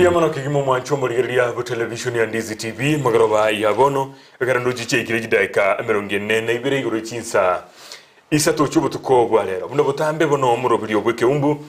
Mbuya mono kegima omwancho omorigereria bwe television ya Ndizi TV mageroba ya bono ekero ndoche chiaikire chidaeka 42 igoro chinsa isato chiobotuko bwa rero buna botambe bono omoroberio bw'ekeumbu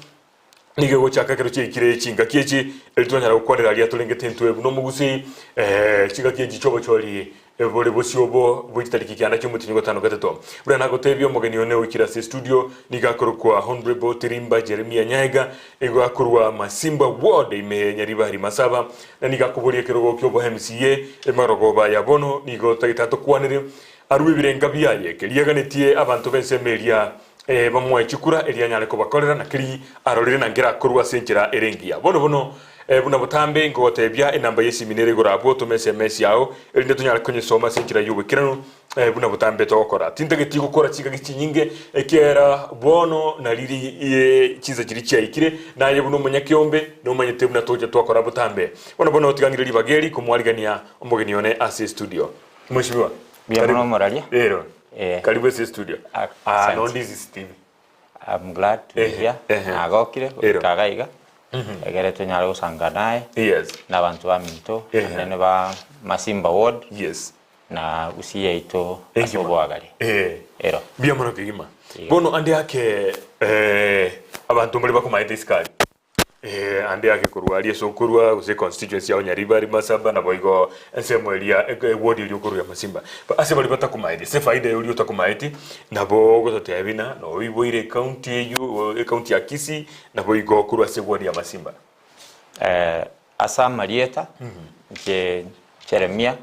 Nigo egochaka ekero chiaikire chingaki echi, erio twanyara gokwanera aria torengete intwe buna omogusii, eh, chingaki echi chi'obochori bore bosio obo bwe chitariki kianda chi'omotienyi gotano gatato. Buna nagotebia omogeni one oikire ase estudio, nigo akorokwa Honourable Tirimba Jeremia Nyaega, nigo akorwa Masimba Ward ime Nyaribari Masaba, na nigo akoboria ekerogo ki'obo MCA emarogoba ya bono, nigo tagete atokwanere arue ebirenga biaye keria aganetie abanto b'ensemo eria Ee, bamoe chikura erio anyare kobakorera, na keria arorire na nkerakorwe ase enchera ere engiya. Bono bono, buna botambe nkogotebia, enamba y'esimi nere igoro abwo, toma SMS yao, erinde tonyare konyesoma ase enchera y'oboikeranu, buna botambe togokora. Tintageti gokora chingaki chinyinge, ekiagera bono nariri chinsa chiria chiaikire, naye buna omonyakeombe nomanyete buna togocha twakora botambe. Bono bono tiga ng'ire ribaga eri komwarigania omogeni one ase estudio. Mweshimiwa, Mbuya mono karibu. omoraria. Ero. Eh. Karibu ase studio. Ah, Ah, asante. no Ndizi TV. I'm glad to be Ehe, here. ehe. Nagokire Ero. goika iga iga. Egere tonyare gosanga naye Yes. na abanto baminto Ehe. anene ba Masimba ward Yes. na Gusii yaito ase Engima. oboagare. Eh. Ero. Mbuya mono kegima. Iga. Bono ande ake eh, abanto mbare bakomaete isikari. Eh, ande ake korwa aria ase okorwa gose constituency yao Nyaribari Masaba naboigo ensemo eria eward eria okorwa ya Masimba. Ba- Ase baria batakomaeti ase efaida ya oria otakomaeti nabo ogototebia buna noiboire ecounty eywo ecounty ya Kisii naboigo korwa ase eward ya Masimba. Eh, ase amarieta inche Jeremia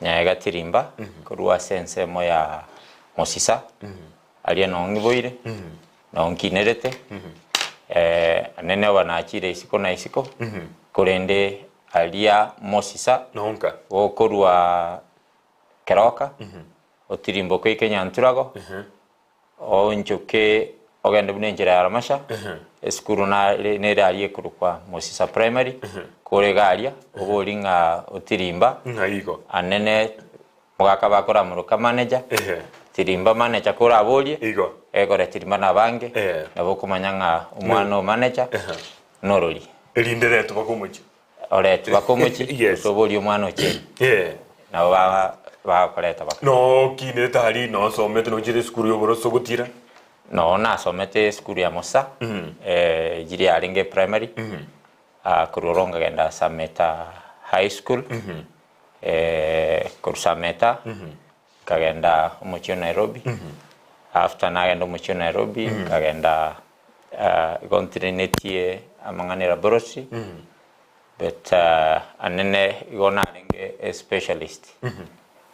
Nyaega Tirimba korwa ase ensemo ya Mosisa aria noo ng'iboire Nao nkinerete, anene oba nachire isiko na isiko, korende aria mosisa Nonka. gokorwa keroka, otirimboke oike Nyanturago, oonchoke ogende buna enchera ya Ramasha, esukuru nare nere aria ekorokwa Mosisa Primary, kore iga aria, oborie ng'a otirimba, Ng'ai igo. anene Mogaka bakoramoroka manager, Ehe. tirimba manager koraborie, Igo. egekore tirimba nabange, Eh. nabo okomanya ng'a omwana o manager Ehe. norori. Erinde retwe baka omochie. Oretwe baka omochie, Yes. gose oborie omwana ochie. Eh. Nabo ba bakoreta baka. Nokinete aria nosomete nochire esukuru ya oboroso ogotira. Noo nasomete esukuru ya Musa, ejiri yarenge primary, korwa oro nkagenda Sameta High School, Korwa Sameta nkagenda omochie o Nairobi, after nagenda omochie o Nairobi nkagenda igo ntinenetie amang'ana e laboratory but anene igo narenge a specialist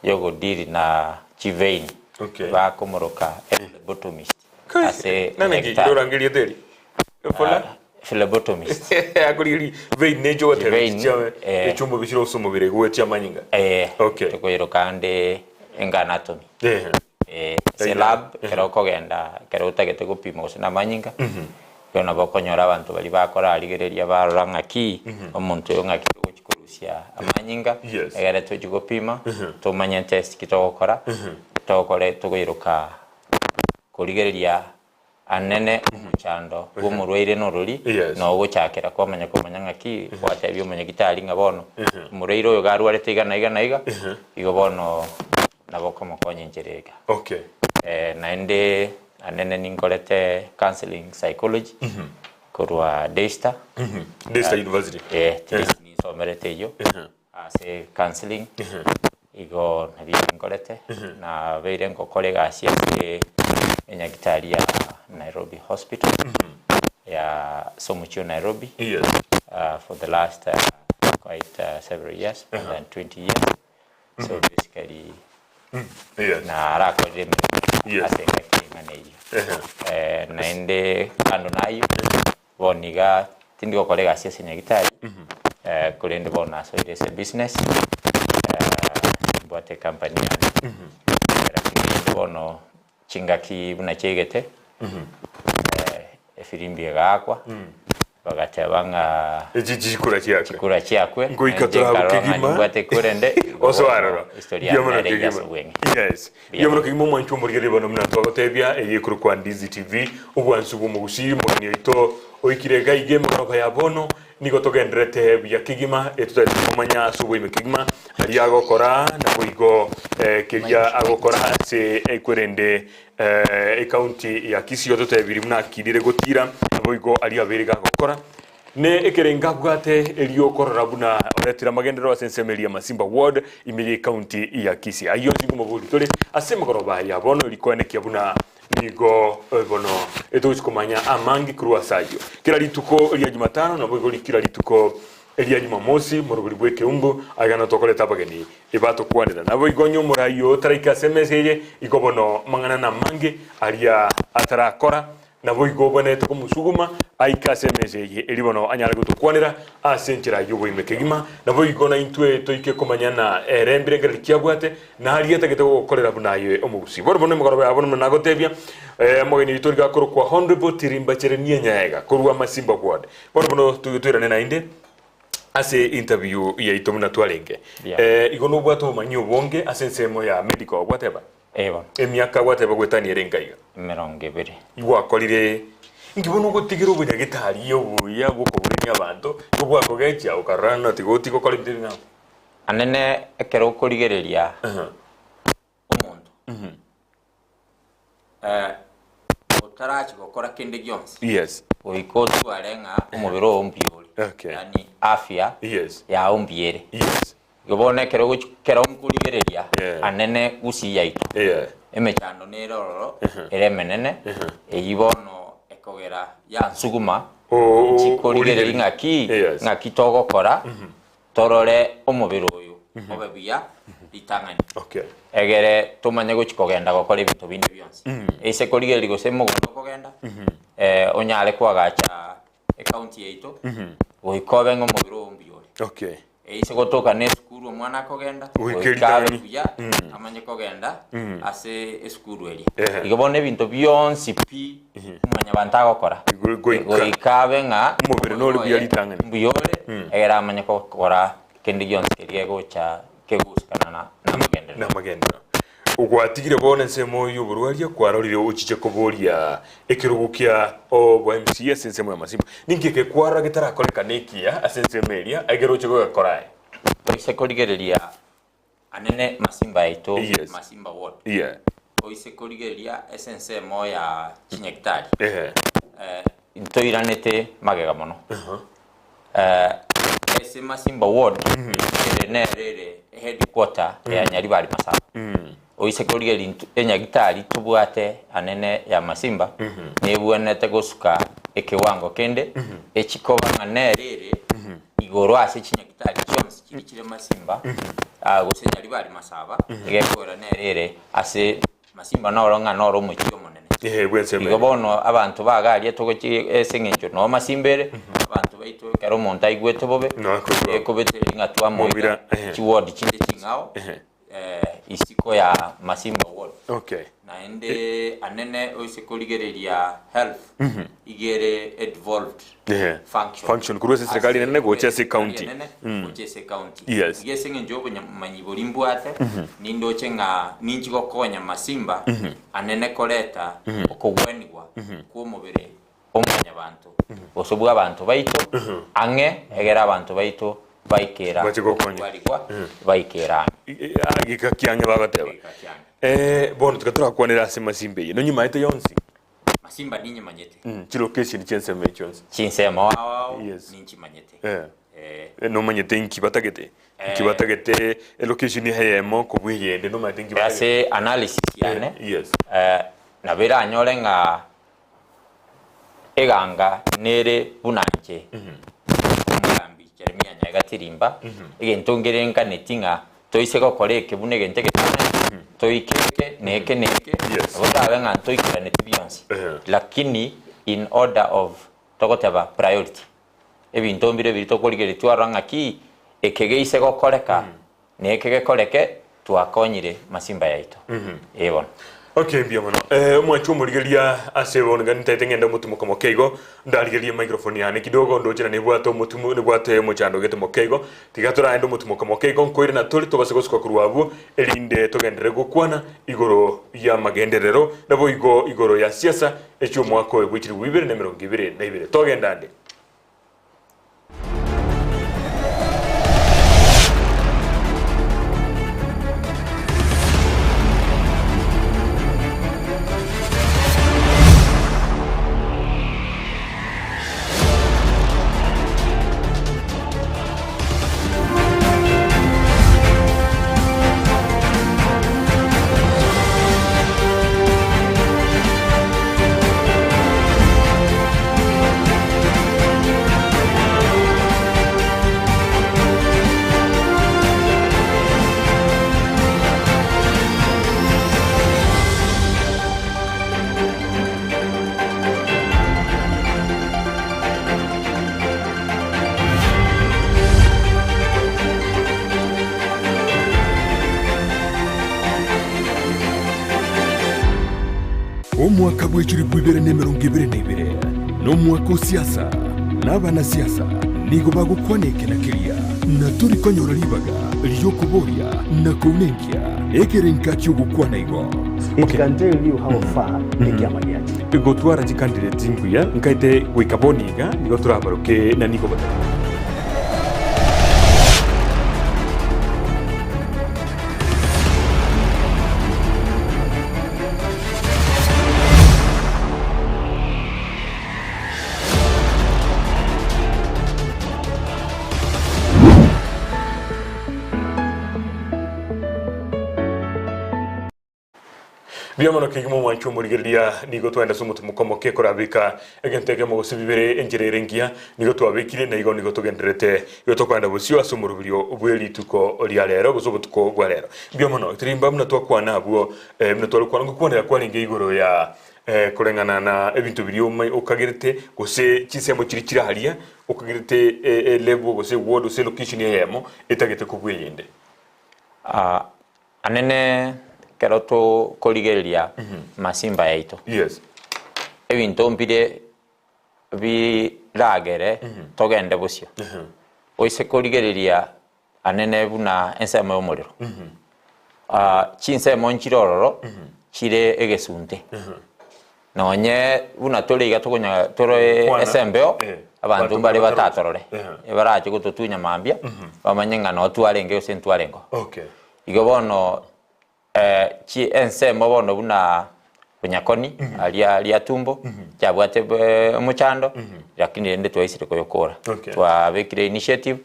ya ogodeal na chivein Okay. bakomoroka a phlebotomist ase Nani edaktari. orangerie eteri? Fola? Phlebotomist. Akorigeria vein necho ogoteba Vein, chiame eh. echumba bishire ase omobere goetia amanyinga. Eh, Okay. tokoiroka ande enga anatomy. Eh. Eh, ase Eira. lab ekero okogenda ekero otagete gopima gose na amanyinga, igo nabo okonyora abanto baria bakorarigereria barora ng'aki omonto oyo ng'aki togochi korusia amanyinga, Yes. egere tochi gopima, tomanye test ki togokora, togokore tokoiroka korigereria Anene omochando bw'omorwaire norori, Yes. na ogochakera kwamanya komanya ng'aki gwatebia omonyagitari ng'a bono omorwaire oyo garwarete iga na iga na iga, igo bono nabo okomokonya enchera iga. Okay. Eh, naende anene ninkorete counseling psychology korwa Daystar. Daystar University. Eh, Daystar ninsomerete eyio. Ase counselling igo nabio nkorete, nabeire ngokora egasi ase enyagitari ya Nairobi Hospital ya ase omochie o Nairobi Yes. for the last quite several years, more than 20 years. So basically Yes. narakorire emeremo Yes. ase engaki eng'ana eyio. Ehe. Naende kando na ayio, Bono iga tindi gokora egasi ase nyagitari, korende bono nasoire ase ebusiness, nimbwate ecompany yane, lakini rende bono chingaki buna chiaigete, efirimbi egaakwa, bagateba ng'a Echi chikura chiakwe. chikura chiakwe, Ngoika nainche torabe nkarora ng'a kegima. nimbwate ekura ende, igo bono Osoe aroro. history yane Mbuya mono nere eyio ase kegima. obweng'e. Yes. Mbuya mono kegima omwancho omorigereria bono buna twagotebia eye ekorokwa Ndizi TV, obwansu bw'omogusii omogeni oito oikire iga iga emegoroba ya bono. Nigo togendererete buya kegima, etotagete komanya ase oboime kegima aria agokora, naboigo keria agokora ase ekwerende ecounty ya Kisii ototebirie buna akirire gotira, naboigo aria abeire gagokora. Ne ekerengo abwate erio okorora buna oretire amagenderero ase ensemo eria ya Masimba Ward ime ye ecounty ya Kisii. Ayio onsi nkomoboria tore ase emegoroba ya bono eri koenekia buna Nigo bono etogochia komanya amange korwa ase ayio. Kera rituko ria Jumatano naboigo kera rituko ria Jumamosi morobori bw'ekeumbu aiga notokoreta abageni ebatokwanera. Naboigo onye omorai oo taraika ase emesa eye, igo bono mang'ana namange aria atarakora, naboigo obwenerete komosuguma aike ase emesa eye, erio bono anyare gotokwanera ase enchera y'oboime kegima. Naboigo naintwe toike komanyana ere mbirengererio ki abwate, Naria atagete gogokorera buna aye omogusii. Bono bono emegoroba ya bono buna nagotebia, omogeni oito nigo akorokwa Honourable Tirimba Jeremia Nyaega korwa Masimba Ward. Bono bono toirane naende ase interview yaito buna twarenge. Yeah. Igo nobwate obomanyi obonge ase ensemo ya medical gwateba? Eh bono. Emiaka gwateba goetania ere enka iga? Emerongo ebere. Igwakorire inki bono ogotigera obonyagetari obuya bw'okoburenia abanto, igo bwakogechia okarora ng'a tiga otige gokora ebinto ebing'ao? Anene ekero okorigereria omonto, otarachia gokora kende gionsi, Yes. goika otware ng'a omobere oo mbuya ore, Okay. yaani afya Yes. yao mbuya ere. Yes. Igo bono ekero ogochi ekero nkorigereria Yeah. anene gusii yaito, Yeah. emechando nere ororo ere emenene, eyio bono ekogera yansuguma Oo, nchikorigereria origereria. ng'aki, Yes. ng'aki togokora. Torore omobere oyo obe buya ritang'ani, Okay. egere tomanye gochia kogenda gokora ebinto binde bionsi. Ase korigereria gose mogondo okogenda, onyare koagacha ecounty yaito, goika obe ng'a omobere oo mbuya ore. Okay. Ase gotoka na esukuru omwana akogenda, Goika goika abe ritang'ani. buya, amanye kogenda ase esukuru eria. Ehe. Igo bono ebinto bionsi pi mwanyabanto agokora, Goika. goika abe ng'a Omobere nore buya oye ritang'ani. mbuya ore, egere amanye gokora kende gionsi keria kegocha kegosikana na namagenderero. Namagenderero. Gwatigire bono ensemo y'oborwaria kwarorire ochiche koboria ekerogo kia obo MC ase ensemo ya Masimba. Ninki eke kwarora getarakorekana ekiya ase ensemo eria egere oche gogekora aye? Toise korigereria Anene Masimba yaito, Yes. Masimba ward. Yeah. Oise korigereria ase ensemo ya chinyagitari Ehe. eh, ntoiranete magega mono. Eh, ase Masimba ward ere nere ere headquarter ya Nyaribari Masaba. Oise korigereria ntu- enyagitari tobwate anene ya Masimba nebwenerete gosuka ekewango kende echikoba ng'a nere ere igoro ase chinyagitari chionsi chiria chire Masimba gose Nyaribari Masaba egekogera nere ere ase Masimba noro ng'a noro omochie omonene. Ehe, bw'ensemo Igo eye. bono abanto baga aria togochi ase eng'encho noo Masimba ere, abanto baito ekero omonto aigwete bobe, No, akoigwa. ekobetereria ng'a twamoira Mobira, ehe. chiward chinde ching'ao, Ehe. isiko ya Masimba ward. Okay. Naende anene oise korigereria health iga ere a devolved Ehe. function. Function korwa ase serikali enene gocha ase Serikali county. enene gocha ase county. Yes. Iga ase eng'encho y'obomanyi boria mbwate, nindoche ng'a ninchi gokonya Masimba anene koreta okogwenigwa kw'omobere o mwanyabanto, gose bw'abanto baito ang'e, egere abanto baito baikera Bache gokonya. okorwarigwa, baikera ang'e. Gika kiang'e bagoteba. Gika kiang'e. Bono tiga torakwanere ase masimba eye. Nonyimanyete yonsi? Masimba ninyimanyete. Chilocation chi'ensemo eye chionsi. Chinsemo ao ao Yes. ninchimanyete. Eh. Eh. Nomanyete inki batagete? Inki batagete elocation eyemo kobua eyende nomanyete inki batagete? Ase analysis yane, Yes. nabo eranyore ng'a Eganga nere buna inche, omogambi Jeremia Nyaega Tirimba, egento nkere nkaneti ng'a toise gokora eke buna egento egetang'ani, toike eke, na eke, na eke, Yes. nabo torabe ng'a ntoikeraneti bionsi. Ehe. Lakini in order of togoteba priority, ebinto mbire biria tokorigereria twarora ng'aki eke geise gokoreka, na eke gekoreke, twakonyire masimba yaito. Ee bono. Okay, mbuya mono. Eh, omwanchi omorigereria ase bono iga ntaete ng'ende omotumoka moke igo, ndarigererie microphone yane kidogo ndoche na nebwate omotumo nebwate omochando gete moke igo, tiga toraende omotumoka moke igo nkoirana tore tobase gosuka korwa abwo, erinde togenderere gokwana igoro y'amagenderero, naboigo igoro ya siasa echi'omwaka oyo bwe chilifu ibere na emerongo ebere na ibere. Togenda ande. Omwaka bw'echilifu ibere na emerongo ebere na ibere nomwaka o siasa, na abanasiasa nigo bagokwana eke na keria, na tori konyora ribaga ri'okoboria na kounenkia ekerenka ki'ogokwana igo. It can tell you how far ekiama giachire. Gotwara chicandidate nkuya nkaete goika bono iga nigo torabaroke na nigo batari. Mbuya mono kegima omwanchi omorigereria, nigo twagenda ase omotumoka omoke korabeka egento ekemo gose bibere enchera ere engiya, nigo twabekire na igo nigo togendererete igo tokoenda bosio ase omoroberio bwe rituko ria rero gose obotuko bwa rero. Mbuya mono, tirimba buna twakwana abwo buna tware gokwana ngokwanera kwarenge igoro ya koreng'ana na ebinto biria ome okagerete gose chinsemo chiria chire aria okagerete elevel gose eward gose elocation eyemo etagete kobua eyende. Anene ekero tokorigereria masimba yaito, Yes. ebinto mbire biragere togende bosio. Oise korigereria anene buna ensemo y'omorero, chinsemo nchire ororo chire egesunte. Nonye buna tore iga tokonya tore Kwana, ase embeo, eh, abanto abanto mbare mbare batatorore, Eh. barache gototunya mambia, bamanye ng'a noo twarenge gose ntwarengeo. Okay. Igo bono chi ensemo bono buna Bonyakoni, aria Riatumbo, chiabwate omochando, lakini rende twaisire koyokora. Okay. Twabekire initiative,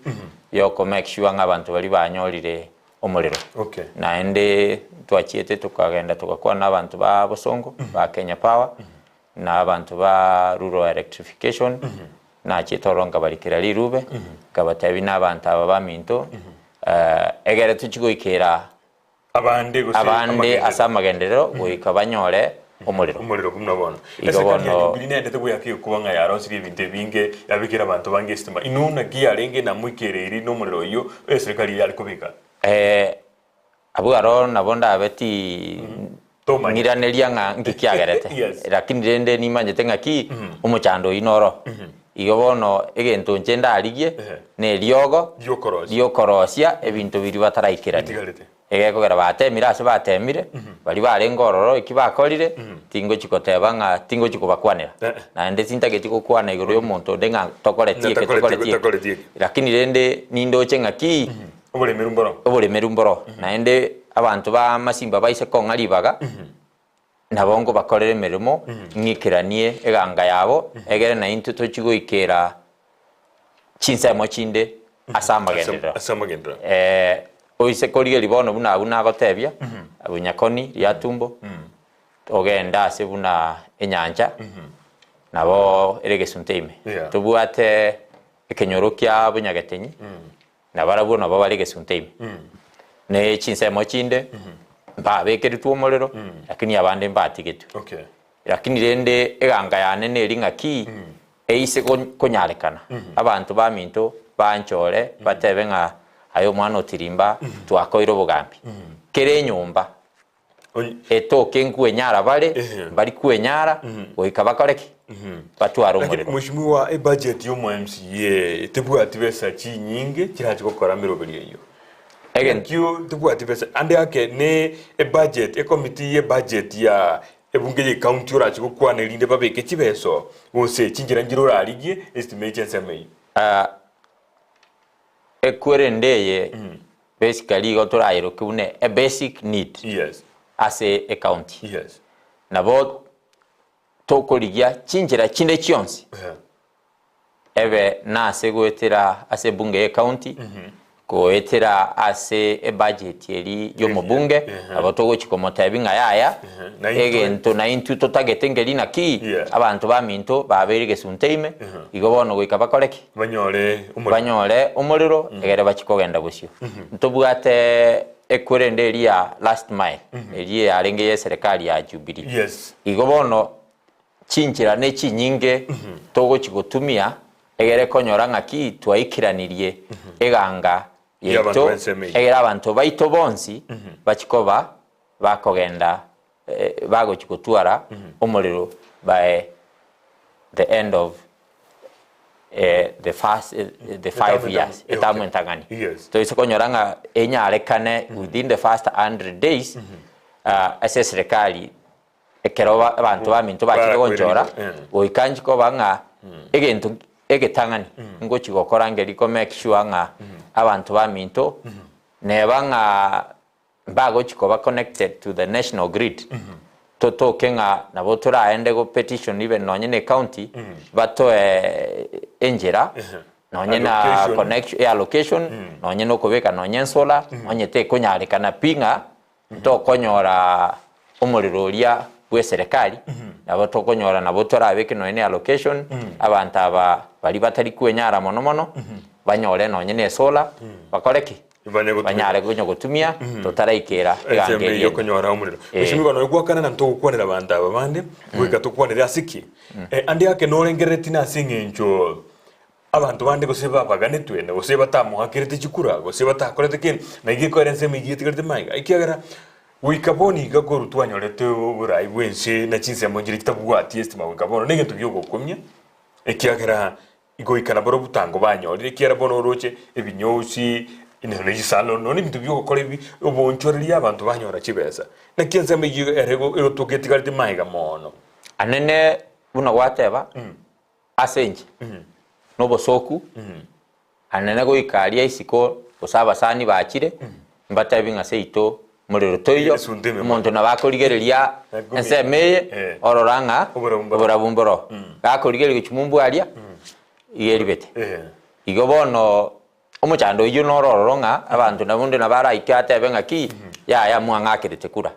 ya oko make sure ng'a abanto baria banyorire omorero. Okay. Naende twachiete tokagenda togakwana na abanto ba Bosongo, ba Kenya Power, na abanto ba Rural Electrification, nachiete ororo nkabarikera rirube, nkabatebia na abanto aba baminto, egere tochie goikera Abande gose abande amagenderero. ase amagenderero goika banyore omorero. Omorero buna bono. Igo Eserikali ya bono- Jubilee nendete goyaka egekuba ng'a yarosirie ebinto ebinge, yabekire abanto bange esitima. Inwe naki yarenge namoikereiri nomorero oyio eserikali eye yare kobeka? Abwo aro nabo ndabe ti Tomanyeti. ng'iraneria ng'a nki kiagerete. Yes. Lakini rende nimanyete ng'aki omochando oyio noro. Igo bono egento inche ndarigie Ehe. neriogo Riokorosia. riokorosia ebinto biria bataraikerania. Bitigarete. Egekogera batemire ase batemire, baria barenge ororo eki bakorire, tingochi koteba ng'a tingochi kobakwanera. Eh. Naende tintageti gokwana igoro y'omonto onde ng'a tokoreti Ng'a eke, takoreti tokoreti eke. takoreti eke. Lakini rende nindoche ng'aki, Oboremeru mboro. oboremeru mboro. Naende abanto ba masimba baise kong'a ribaga, nabo nkobakorera emeremo, ng'ikeranie eganga yabo, egere naintwe tochie goikera chinsemo chinde ase amagenderero. Ase amagenderero. Oise korigereria bono buna abwo nagotebia, Bunyakoni, Riatumbo, ogende ase buna enyancha, nabo ere egesunte ime. Yeah. Tobwate ekenyoro kia Bunyagetenyi, na barabwo nabo bare egesunte ime. Ne chinsemo chinde, mbabekeretwe omorero, lakini abande mbatigetwe. Okay. Lakini rende eganga yane neri ng'aki, eise konyarekana, abanto baminto banchore, batebe ng'a aye omwana o Tirimba, twakoire obogambi. Kera enyomba etoke nkwenyara bare, mbari kwenyara, goika bakore ki? Batware Lakini omorero. Mheshimiwa, ebudget ya omo MCA tebwati besa chinyinge chirache gokora emeroberio eyio. Ekio tebwati besa ande ake ne ebudget, ekomiti ye ebudget ya Ebunge ye county orache gokwana erinde babeke chibeso, gose chinchera nchire orarigie estima eche ensemo eyio. Ekwerende eye basically igo torayeroke buna a basic need Yes. ase ecounty. Yes. Nabo tokorigia chinchera chinde chionsi Ebe nase goetera ase ebunge y'ecounty, goetera ase ebudget eri y'omobunge, nabo togochia komotebia ng'a yaya, egento naintwe totagete nkeri naki, abanto baminto babeire egesunte ime, igo bono goika bakore ki? Banyore omorero. Banyore omorero, egere bachie kogenda bosio. Ntobwate ekwerende eria ya last mile, eria yarenge ya eserekari ya Jubilee. Yes. Igo bono Chinchera ne chinyinge togochia gotumia egere konyora ng'aki twaikeranirie eganga Y'abanto yaito b'ensemo eyio. egere abanto baito bonsi bachie koba bakogenda. bagochi gotwara omorero by the end of the first the 5 years, etamu entang'ani. Toise konyora ng'a enyarekane within the first 100 days ase eserekari ekero abanto baminto bachire gonchora, goika inche koba ng'a egento egetang'ani ngochi gokora nkeri ko make sure ng'a abanto baminto neba ng'a mbagochi koba connected to the national grid, totoke ng'a nabo toraende go petition even nonye na ecounty batoe enchera nonye na Allocation. connection allocation nonye na okobeka nonye ensolar onye tekonyarekana pi ng'a Ntokonyora omorero oria bw'eserekari, nabo tokonyora nabo torabeke nonya ne allocation, abanto aba baria batari kwenyara mono mono, banyore nonye ne esolar, bakore ki? Banye gotumia. Banyare konya gotumia, totaraikera egango Ensemo eria eyio ende. okonyora omorero. Eh. Mheshimiwa nonya gwakana na ntogokwanera abanto aba bande, goika tokwanere ase ki? Ande ake norengereretie nase eng'encho Abanto bande gose babaganetwe, na gose batamoakerete chikura, gose batakorete kende, na igo ekoera ensemo eyio etigarete magega, ekiagera goika bono iga korwa twanyorete oborai bw'ense na chinsemo nchire chitabwati estima goika bono negento gi'ogokumia, ekiagera goika nabarobwo tango banyorire, ekiagera bono oroche ebinyosi, nonya ne chisalon, nonya ebinto bi'ogokora ebi oboonchoreria abanto banyora chibesa. Naki ensemo eyio ere egotoka etigarete magega mono. Anene buna gwateba, Ase inche nobosooku, anene goika aria isiko gose abasani bachire, mbatebi ng'a seito morero toiyo, omonto nabo akorigereria ensemo eye, orora ng'a oborabu mboro. Gakorigereria gochia mumbu aria, iga eribete. Igo bono Omochando oyio noro ororo ng'a abanto nabondo nabaraike atebe ng'a ki, yaya mwang'akerete kura.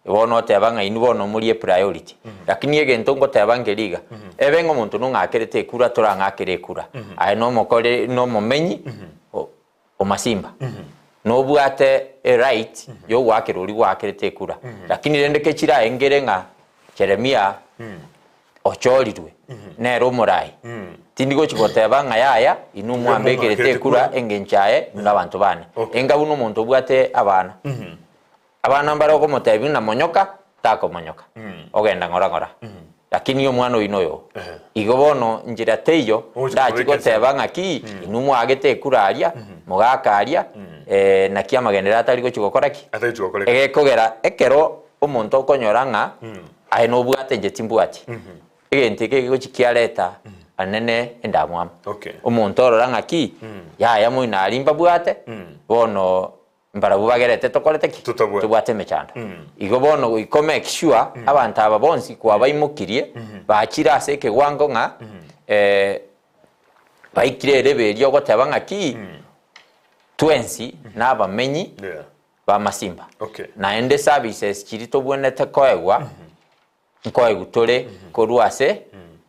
Bono oteba ng'a inwe bono morie priority. Lakini egento ngoteba nkeri iga, ebe ng'a omonto nong'akerete ekura torang'akere ekura, aye nomokore nomomenyi o omasimba, nobwate eright yogoakera oria gwakerete ekura. Lakini rende kechiraengere ng'a Jeremia ochorirwe nere omorai, tindi gochi goteba ng'a yaya, inwe mwambekerete ekura engencho yaye buna abanto bane. Enga buna omonto obwate abana. Abana mbare okomotebia buna monyoka, takomonyoka, ogenda ng'ora ng'ora. Lakini omwana oyio noyo. Igo bono nchera teiyo ndachi goteba ng'a ki, inwe mwaagete ekura aria, mogaaka aria, naki amagenderero atari gochi gokora ki? Egekogera ekero omonto okonyora ng'a Aye nobwate, inche timbwati. Egento eke kegochia kiareta anene endamwamu. Okay. Omonto orora ng'aki, yaya moino aria mbabwate, bono mbarabwo bagerete tokorete ki? Totabwati. Tobwate emechando. Igo bono goika o make sure abanto aba bonsi kwabaimokirie, bachire ase ekewango ng'a baikire erebe eria ogoteba ng'aki, twensi nabamenyi Yeah. b'amasimba. Okay. Naende services chiria tobwenerete koegwa, nkoegwa tore korwa ase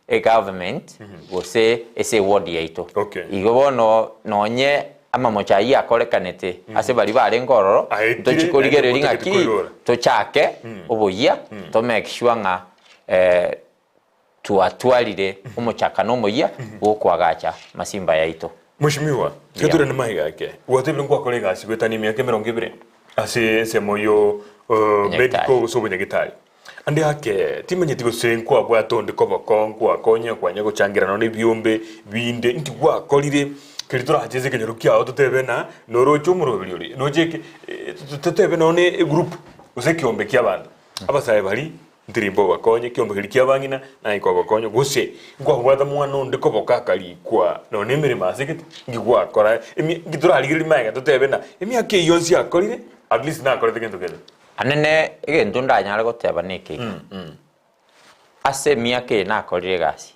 egovernment gose ase eward yaito. Okay. Igo bono nonye amamocho ayio akorekanete ase baria barenge ororo, Aetire, ntochi korigereria naende ng'aki motagete koirora. tochake oboyia, to make sure ng'a twatwarire omochakano omoyia bw'okoagacha masimba yaito. Mweshimiwa, tiga torende magega ake. Gwatebire ngwakora egasi goetania emiaka emerongo ebere ase ensemo yo medical gose obonyagetari. Ande ake timanyeti gose nkwabwate onde koboko nkwakonya kwanya gochangerana nonya ebiombe binde nki gwakorire keri torache ase ekenyoro kiao totebe ng'a noroche omoroberi oria noche eke totebe nonya egroup gose ekiombe kia abanto. Abasae baria Ntirimba obakonye, ekiombe keria ki'abang'ina, naye nkobakonya, gose nkwabwata mwana onde koboka akarikwa nonya nemeremo ase gete, nki gwakora emi nki torarigererie magega totebe ng'a emiaka eyio yonsi akorire, at least nakorete gento kende. Anene egento ndanyare goteba neke iga, ase emiaka eye nakorire egasi,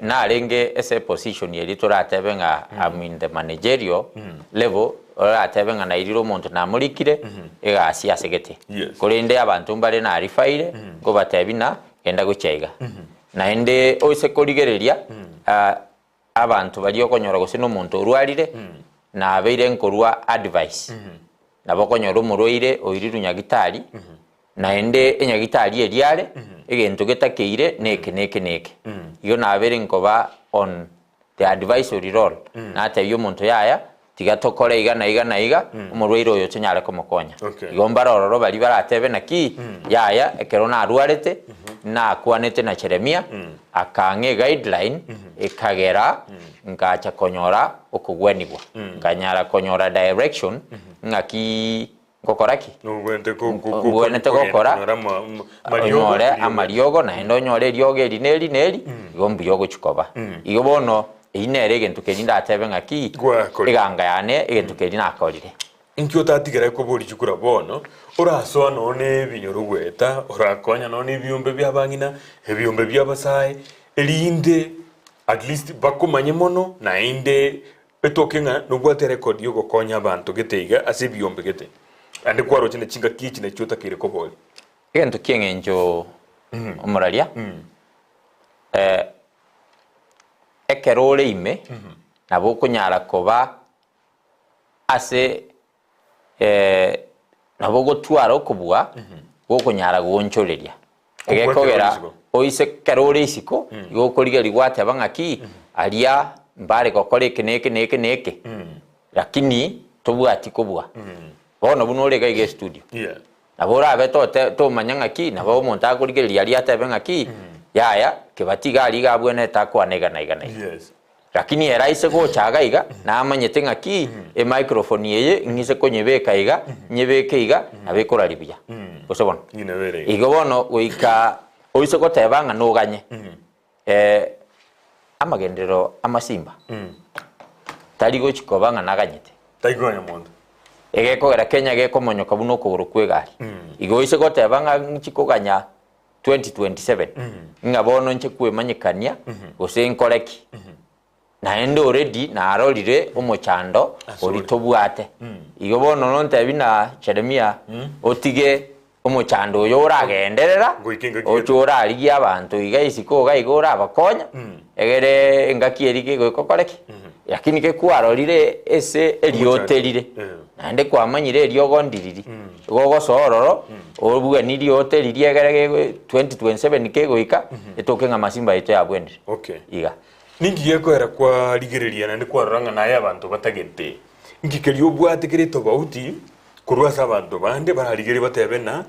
Narenge ase eposition eria toratebe ng'a I'm in the managerial level, oratebe ng'a nairire omonto namorikire egasi ase gete. Yes. Korende abanto mbare narifaire, nkobatebia ng'a genda gochia iga. Naende ose korigereria abanto baria okonyora gose na omonto orwarire, nabeire nkorwa advice. Nabo okonyora omorwaire oirirwe nyagitari, Naende enyagitari eria are, egento getakeire neke neke neke. Igo nabeire nkoba on the advisory role, natebia omonto yaya, Tiga tokore iga na iga na iga, omorwaire oyo tonyare komokonya. Okay. Igo mbare ororo baria baratebe naki, yaya, ekero narwarete, nakwanete na Jeremia, akang'a eguideline, ekagera ngacha konyora okogwenigwa. Nkanyara konyora direction, ng'aki ngokora ki? Nobwenerete ko- ko- ko- Obwenerete kogenda gokora, konyora ama- ama- amariogo, onyore eriogo. amariogo naende onyore eriogo eri na eri na eri, igo mbuya ogochia koba. Igo bono eyio nere egento keria ndatebe ng'aki, Gwakorire. eganga yane egento keria nakorire. Inki otatigere koboria chikura bono, orasoa nonya na ebinyoro goeta, orakonya nonya na ebiombe bia abang'ina, ebiombe bia abasae, erinde at least bakomanye mono naende Etoke ng'a nobwate erekodi y'ogokonya abanto gete iga ase ebiombe gete, naende kwaroche ne chingaki echi nachio otakeire koboria. Egento ki'eng'encho omoraria, ekero ore ime nabo okonyara koba ase nabo ogotwara okobua gokonyara goonchoreria. Egekogera oise ekero ore isiko, igo okorigereria gwateba ng'aki, aria mbare gokora eke na eke na eke na eke, lakini tobwati kobua. Bono buna ore iga iga estudio, nabo orabe tote tomanya ng'aki, nabo omonto akorigereria aria atebe ng'aki, yaya kebati iga aria iga abwenerete akwane iga na iga na iga. Lakini ere aise gocha iga iga, namanyete ng'aki emicrophone eye ng'ise konyebeka iga, nyebeke iga, nabo ekorari buya. Gose bono? Igo bono goika oise goteba ng'a noganye amagenderero amasimba tari gochi koba ng'a naganyete. Tari koganya monto. Egekogera Kenya gekomonyoka buna okogoro kw'egari. Igo oise goteba ng'a ng'chi koganya 2027 ng'a bono inche kwemanyekania gose nkore ki? Naende already narorire omochando oria tobwate. Igo bono nontebi na Jeremia otige omochando oyo oragenderera Goika engaki oche orarigie abanto iga isiko iga iga orabakonya egere engaki eria kegoika okore ki? Lakini gekwarorire ase eriote rire Naende kwamanyire eriogo ndiriri, igo ogosoa ororo, obugani riote riria egere gego 2027 kegoika, etoke ng'a amasimba aito yabwenire. Okay. Iga. Ninki gekoera kwarigereria naende kwarora ng'a naye abanto batagete? Nki keria obwate kere tobauti korwa ase abanto bande bararigererie batebe ng'a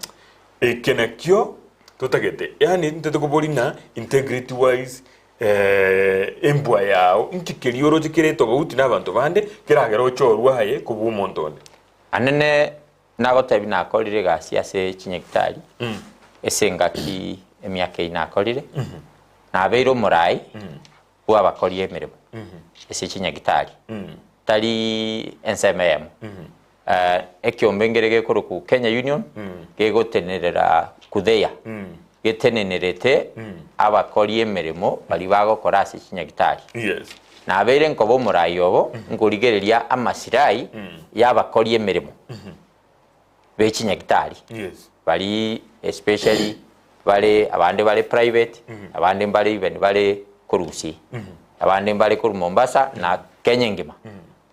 eke nakio totagete? Yaani ntete koboria ng'a integrity wise Embwa yao, inki keria oroche kere tobauti nabanto bande, keragere ochorwe aye kobua omonto onde? Anene nagotebia nakorire egasi ase chinyagitari ase engaki emiaka eyio nakorire, nabeire omorai bw'abakori emeremo ase chinyagitari, tari ensemo eyemo. Ekiombe nkere gekorokwa Kenya Union gegotenerera Kudheya, getenenerete abakori emeremo baria bagokora ase chinyagitari. Nabeire nkoba omorai obo nkorigereria amasirai y'abakori emeremo be chinyagitari baria especially bare abande bare private, abande mbare even bare korwa Gusii, abande mbare korwa Mombasa na Kenya engima.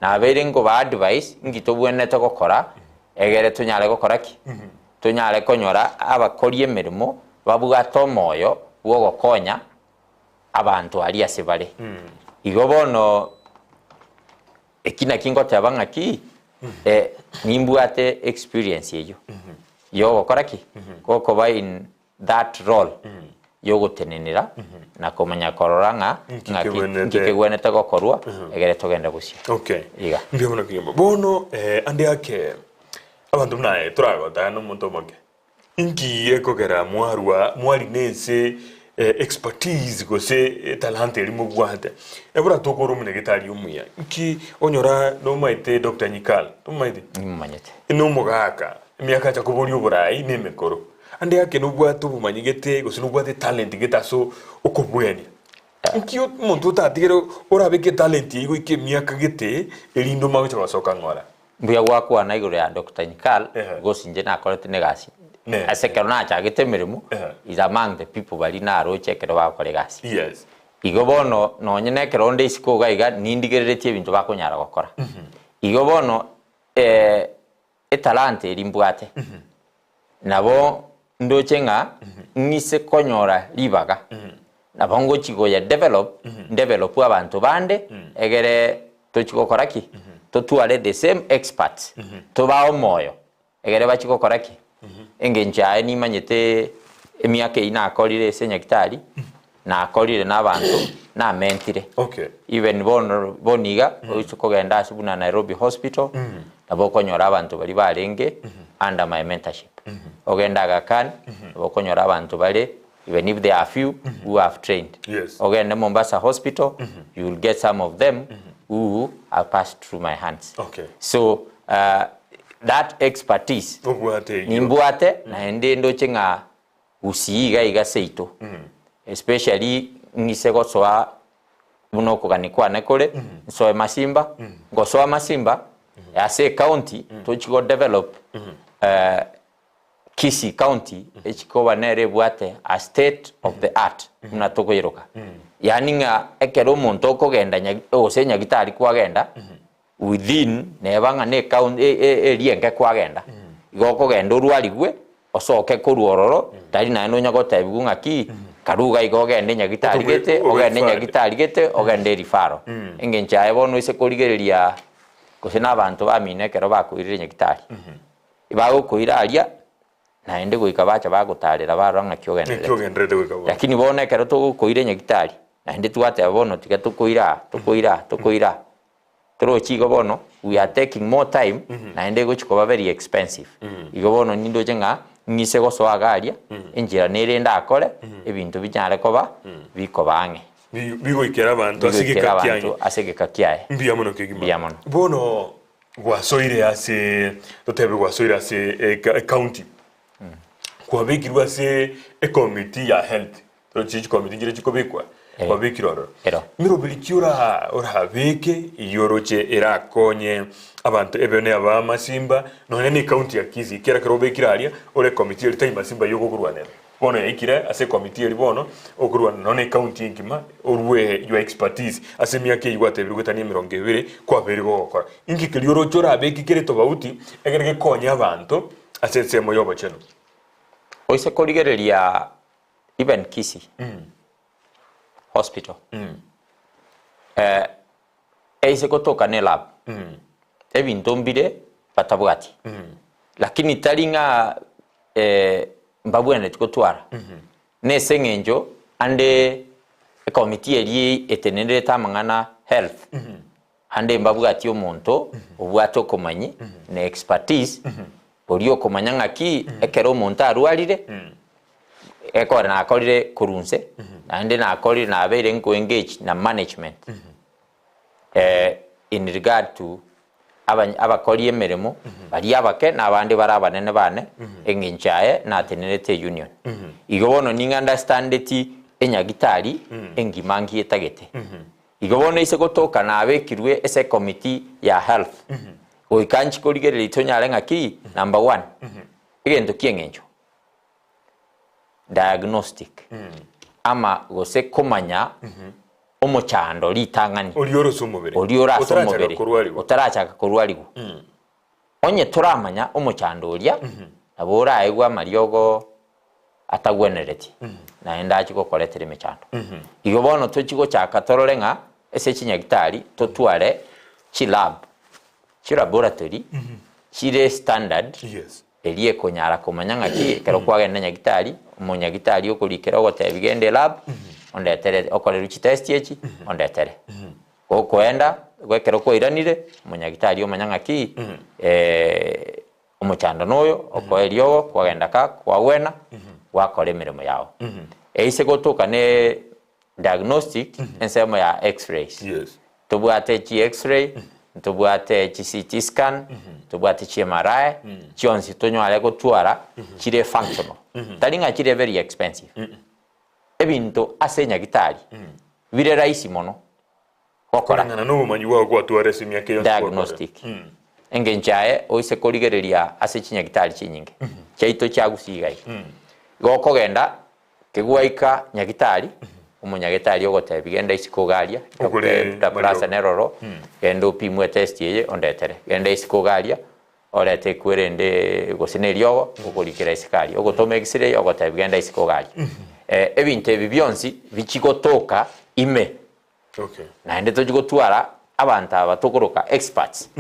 Nabeire nkoba advice nki tobwenerete gokora egere tonyare gokora ki? Tonyare konyora abakori emeremo babwate omoyo bw'ogokonya abanto aria ase bare. Igo bono eki naki ngoteba ng'aki nimbwate experience eyio yogokora ki? Gokoba in that role yogotenenera na komanya korora ng'a Nki ng'aki kegwenerete. nki kegwenerete gokorwa egere togende bosio. Okay. Iga. Mbuya mono Kigimba. Bono eh, ande ake abanto buna aye toragotana na omonto omoke. Inki gekogera mwarwa mwarina ense eh, expertise gose etalanta eria mobwate. Ebora tokore omonyagetari omuya. Nki onyora nomaete Doctor Nyikal, tomomaete? Nimomanyete. Nomogaka, emiaka acha koboria oborai na emekoro. Ande ake nobwate obomanyi gete gose nobwate etalent gete ase okobwenia. Nki omonto otatigere orabeke etalent eyio goika emiaka gete erinde omanye gocha gosoka ng'ora? Mbuya gwakwana igoro ya Doctor Nyikal Ehe. gose inche nakorete na egasi Ne. ase ekero nachagete emeremo Ehe. is among the people baria naroche ekero bagokora egasi. Yes. Igo bono nonye na ekero onde isiko iga iga nindigereretie ebinto bakonyara gokora. Igo bono Etalanta eria mbwate, nabo ndoche ng'a ng'ise konyora ribaga, nabo ngochi goya develop, ndevelop abanto bande, egere tochi gokora ki? Totware the same experts, tobae omoyo egere bachie gokora ki? Engencho yaye nimanyete emiaka eyio nakorire ase enyagitari, nakorire na abanto, namentire. Okay. Even bono bono iga, oise kogenda ase buna Nairobi Hospital, nabo okonyora abanto baria barenge under my mentorship. Ogende Aga Khan, nabo okonyora abanto bare even if they are few who have trained. Yes. Ogende Mombasa Hospital, you will get some of them who have passed through my hands. Okay. So that expertise Obwate eyio. nimbwate naende ndoche ng'a Gusii iga iga seito especially ng'ise gosoa buna okogania kwane kore nsoe Masimba ngosoa Masimba ase ecounty tochi go develop Kisii county echikoba nere ebwate a state of the art buna tokoyeroka yaani ng'a ekero omonto okogenda nya gose nyagitari kwagenda within neba ng'a ne ecounty eria enke kwagenda igo okogenda orwarigwe osoke korwa ororo tari naende onya gotebiwa ng'aki karu iga iga ogende nyagitari gete ogende nyagitari gete ogende ereferral. Engencho yaye bono ase korigereria gose na abanto bamino ekero bakoirire nyagitari. Bagokoira aria, naende goika bacha bagotaarera barora ng'aki Ng'aki ogendererete. ogendererete goika bono. Lakini bono ekero togokoira enyagitari, naende twateba bono tiga tokoira aa, tokoira aa, tokoira aa. Torochi igo bono, we are taking more time, naende egochi koba very expensive. Igo bono nindoche ng'a ng'ise gosoa iga aria, enchera nere ndakore, ebinto binyare koba, bikoba ang'e. Bi- Bigoikera abanto ase Bigoikera egeka abanto kiaye. ase egeka kiaye. Mbuya mono kegima. Mbuya mono. Bono Gwasoire ase, totebe gwasoire ase ecounty, kwabekirwe ase ecommittee ya health, torochi chicommittee nchire chikobekwa, kwabekirwe ororo. Ero. Meroberi ki ora orabeke eyio oroche erakonye abanto ebe ne abamasimba nonya ne ecounty ya Kisii, ekiagera ekero obekire aria ore ecommittee eria tari masimba ayio ogokorwanera. Bono yaikire ase ekomiti eria bono okorwana nonya ne county engima orue your expertise ase emiaka eyio gwatebire goetania emerongo ebere kwabeire gogokora. Inki keria oroche orabeke kere tobauti egere gekonye abanto ase ensemo y'obochenu? Oise korigereria even Kisii hospital eise gotoka ne lab ebinto mbire batabwati lakini tari ng'a mbabwenereti gotwara nese eng'encho ande ecommittee eria etenenerete amang'ana health ande mbabwati omonto obwate okomanyi na expertise oria okomanya ng'aki ekero omonto arwarire ekore nakorire korwa inse naende nakorire nabeire nko engage na management in regard to abakori emeremo baria abake na abande bare abanene bane, eng'encho yaye natenerete eunion. Igo bono ning'a understandeti enyagitari engima nki etagete. Igo bono ase gotoka nabekirwe ase ecommittee ya health, goika nchi korigereria tonyare ng'aki, number one, egento kia eng'encho, diagnostic, ama gose komanya omochando ritang'ani Oria ore ase omobere. oria ore ase Otarachaka omobere korwarigwa. otarachaka korwarigwa. Onye toramanya omochando oria, nabo oraegwe amariogo atagwenereti, naende achie gokoretera emechando. Igo bono tochie gochaka torore ng'a ase chinyagitari totware chilab, chilaboratory chire standard Yes. Erio ekonyara komanya ng'aki ekero kwagenda nyagitari, omonyagitari okorikera ogotebi genda elab, ondetere okorerwe chitest echi, ondetere. Gokoenda, igo ekero kwairanire, omonyagitari omanya ng'aki omochando noyo, okoa eriogo, kwagenda ka, kwagwena, gwakora emeremo yao. Eise gotoka ne diagnostic, ensemo ya x-rays. Yes. Tobwate chi x-ray, ntobwate chi CT scan, ntobwate chi MRI, chionsi tonyare gotwara chire functional. Tari ng'a chire very expensive. Ebinto ase enyagitari bire rahisi mono gokora. Koreng'ana na obomanyi bwao gwatwara ase emiaka yonsi gwakora. Diagnostic. Engencho yaye oise korigereria ase chinyagitari chinyinge chiaito chia Gusii iga iga. Igo okogenda Kegwaika nyagitari, omonyagetari ogotebi genda isiko iga aria, Ogore Doctor Plaza mariogo. neroro, genda opimwe etest eye ondetere. Genda isiko iga aria, orete ekwerende gose na eriogo, okorikera isiko aria. Ogotoma x-ray ogotebi genda isiko iga aria. Ebinto ebi bionsi bichi gotoka ime. Okay. Naende tochi gotwara. abanto aba tokoroka experts,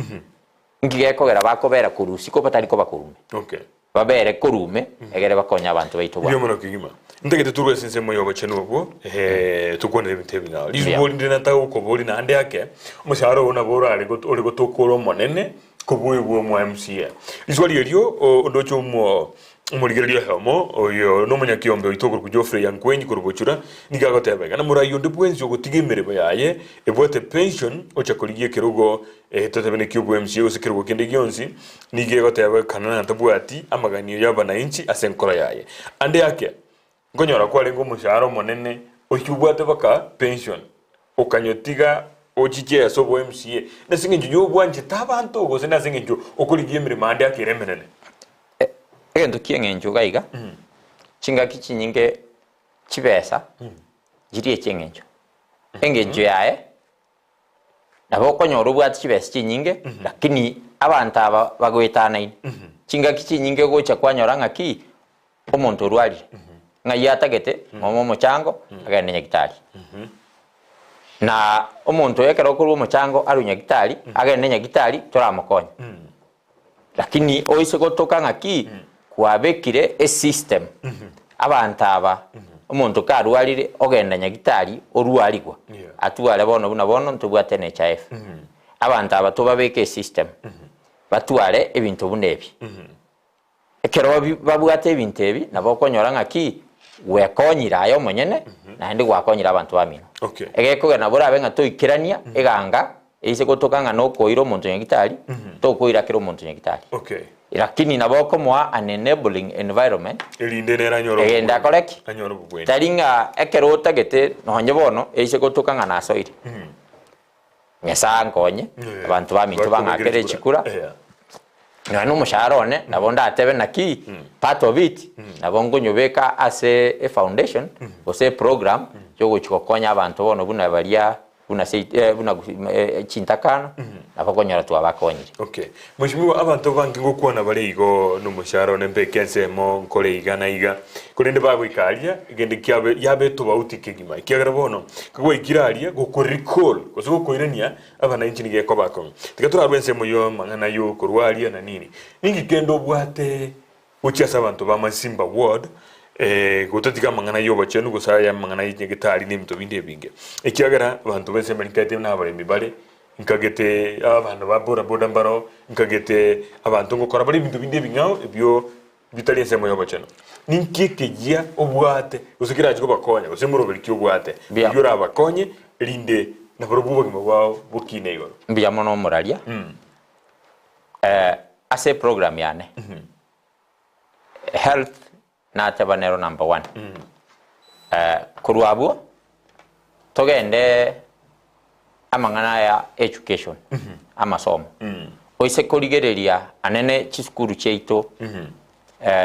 nki gekogera bakobera korwa isiko batari koba korwa ime? Okay. Babere korwa ime egere bakonye abanto baito Mbuya bwango. mono kegima. Ntagete torwe ase ensemo y'obochenu obwo, eh, tokwanere ebinto ebing'ao. Mbuya. Risubo rinde nataka gokoboria naende ake, omoshahara oo nabo orare got- ore gotoka ore omonene kobua oyo bwa omo MCA. Riswali erio, o- ondoche omo omorigereria oyomo, oyo nomonyakiombe oito okorokwa Geoffrey Yankwenyi korwa Bochura, nigo agoteba iga, Namoraai onde bwensi ogotiga emeremo yaye ebwate pension ocha korigia ekerogo eh, totebe neki obwa MCA gose kerogo kende gionsi, nigo egoteba kana natabwati amaganio y'abanainchi ase enkoro yaye. Ande ake, Nkonyora kwarenge omoshahara omonene oyio obwate baka pension okanyotiga ochiche ase obo MCA nase eng'encho yobwanchete abanto gose nase eng'encho okorigia emeremo ande ake ere emenene? Egento ki'eng'encho iga iga, chingaki chinyinge chibesa nchiria echi'eng'encho. Engencho yaye, nabo okonyora obwate chibesa chinyinge, lakini abanto aba bagoetanaine. Chingaki chinyinge ogocha kwanyora ng'aki, Omonto orwarire, ng'ai atagete ng'ome omochango agende nyagitari. Na omonto oyo ekero okorwa omochango arwe nyagitari, agende nyagitari toramokonya. Lakini oise gotoka ng'aki kwabekire esystem abanto aba omonto karwarire ogenda nyagitari orwarigwa Yeah. atware bono buna bono ntobwate NHIF. Abanto aba tobabeke esystem batware ebinto buna ebi. Ekero babwate ebinto ebi, nabo okonyora ng'aki gwekonyire aye omonyene, naende gwakonyire abanto bamino. Okay. Egekogera nabo orabe ng'a toikerania eganga eise gotoka ng'a nokoira omonto nyagitari, tokoira kera omonto nyagitari. Okay. Lakini nabo okomoa an enabling environment, Erinde nere anyore egende obobweni. akore ki? Anyore obobweni. Tari ng'a ekero otagete nonye bono eise gotoka ng'a nasoire. Nyasae ankonye, Yeah. abanto baminto bang'akere Bakobekere chikura. Yeah. Nonya na omoshahara one, nabo ndatebe naki, part of it, nabo nkonyobeka ase efoundation, gose eprogram, yogochia gokonya abanto bono buna baria, buna sei buna chintakana, nabo okonyora twabakonyire. Okay. Mweshimiwa, abanto abange ngokwana bare igo nomoshahara one mbeke ensemo nkore iga na iga, korende bagoika aria, egento kiabe yabe etobauti kegima, ekiagera bono kagwaikire aria goko recall gose gokoirania abanainchi nigo ekoba akong'u. Tiga torarwe ensemo y'amang'ana y'okorwa aria na nini. Ninki kende obwate gochia ase abanto ba Masimba ward gotatiga amang'ana y'obochenu gose aya amang'ana ye nyagetari na ebinto binde ebinge. Ekiagera abanto b'ensemo eria nkaete buna abaremi bare, nkagete abana ba boda boda mbaro, nkagete abanto ngokora bare ebinto binde ebing'ao ebio bitari ensemo y'obochenu. Ninki ekeyia obwate gose kerache kobakonya gose moroberi ki obwate Mbuya. oyio orabakonye erinde nabarobwo obogima bwao bokine igoro? Mbuya mono omoraria. Ase eprogram yane, health nateba nero number one. Korwa abwo togende amang'ana aya education, amasomo. Oise korigereria anene chisukuru chiaito,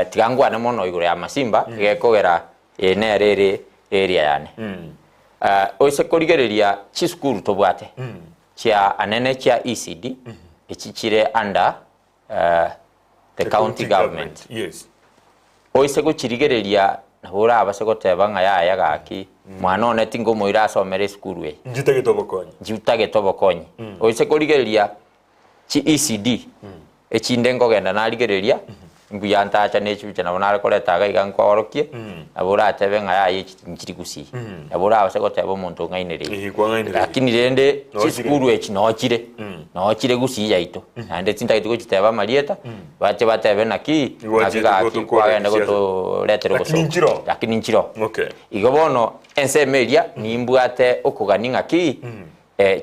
tiga nkwane mono igoro ya Masimba, egekogera eye nere ere area yane. Oise korigereria chisukuru tobwate, chia anene chia ECD, echi chire under the county government. Yes. Oise gochirigereria nabo orabase goteba ng'a yaya gaki, mwana one tinkomoira asomere esukuru eye. Nchitagete obokonyi. Nchitagete obokonyi. Oise korigereria chi ECD, echinde nkogenda narigereria, mbuya ntacha ne chibicha nabo nare koreta iga iga nkoorokie, nabo oratebe ng'a yaya echi nchiri gusii. Nabo orabase goteba omonto ong'ainereiri. Eeh, kwang'ainereiri. Lakini rende Nochire. chisukuru echi nochire, nochire gusii yaito. Naende tintageti gochiteba amarieta, bache batebe naki, Igo naki achete gaki gotokora kwagenda chisiasa. gotoretera Lakini obosongo. nchiroo. Lakini nchiroo. Okay. Igo bono ensemo eria nimbwate okogania ng'aki,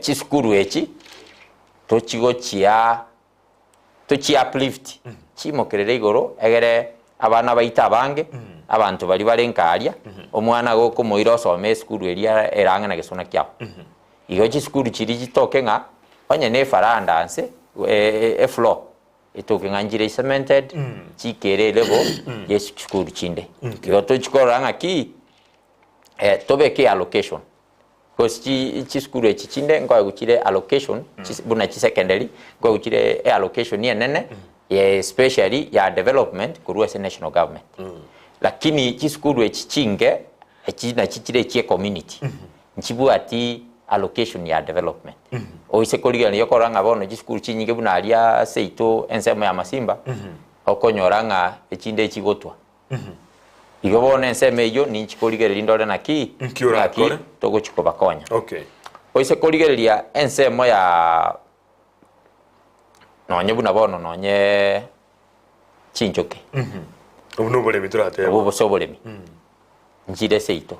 chisukuru echi tochigochia tochi uplift chimokerere igoro egere abana baito abange abanto baria bare nka aria omwana gokomoira osome esukuru eria ere ang'e na gesona kiabo. Igo chisukuru chiria chitoke ng'a onye na efaranda nse efloor etoke ng'a nchire cemented chikere elevel ya chisukuru chinde. Igo tochikorora ng'aki tobeke allocation. Gose chi chisukuru echi chinde nkoegwa chire allocation chis buna chisecondary, nkoegwa chire eallocation enene ya especially ya development korwa ase national government. Lakini chisukuru echi chinke, echi nachi chire echie community, nchibwati. allocation ya development. Oise korigereria okorora ng'a bono chisukuru chinyinge buna aria seito ensemo ya Masimba, okonyora ng'a echinde echigotwa. Igo bono ensemo eyio ninchi korigereria ndore naki Nki orakore? ng'aki togochi kobakonya. Okay. Oise korigereria ensemo ya nonye buna bono nonye chinchoke, Obo noboremi toratebe. obo bose oboremi, nchire seito.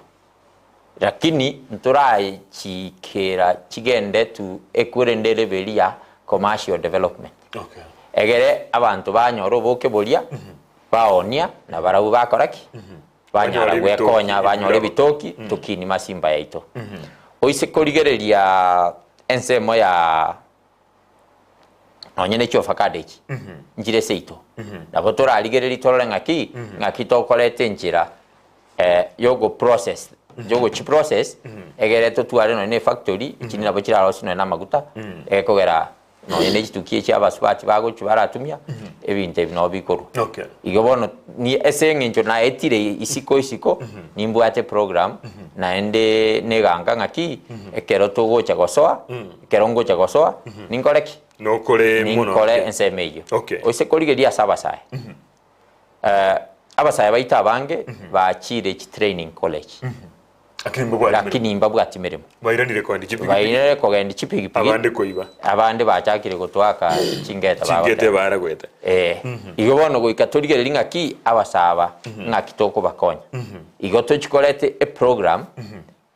Lakini ntorachiikera chigende to ekwerende level ya commercial development. Okay. Egere abanto banyore oboke boria, baonia, na barabwo bakora ki? Banyara Banyore ebitoki, gwekonya, banyore ebirabo. ebitoki, tokinie masimba yaito. Oise korigereria ensemo ya nonye ne chiofakado echi, nchire seito. Nabo torarigererie torore ng'aki, ng'aki tokoreta enchera yogo process, yogochi process, egere totware nonye na efactory, echi nabo chirarosie nonye na amaguta, egekogera nonye ne chituki echi abasubati bagochi baratumia, ebinto ebi nabo bikorwa. Okay. Igo bono ni ase eng'encho naetire isiko isiko, nimbwate program, naende neganga ng'aki, ekero togocha gosoa, ekero ngocha gosoa, ninkore ki? Nokore mono. Ninkore ensemo eyio. Okay. Oise korigereria ase abasae, abasae baito abange bachire chitraining college, Lakini mbabwati lakini mirimo. mbabwati mirimo. Bairanire koenda chipigipigi. Bairanire kogenda chipigipigi. Abande koiba. Abande bachakire gotwaka chingeta Chingeta bagoteba. ebaragwete. Eh, igo bono goika torigererie ng'aki abasae aba ng'aki tokobakonya. Igo tochikorete eprogram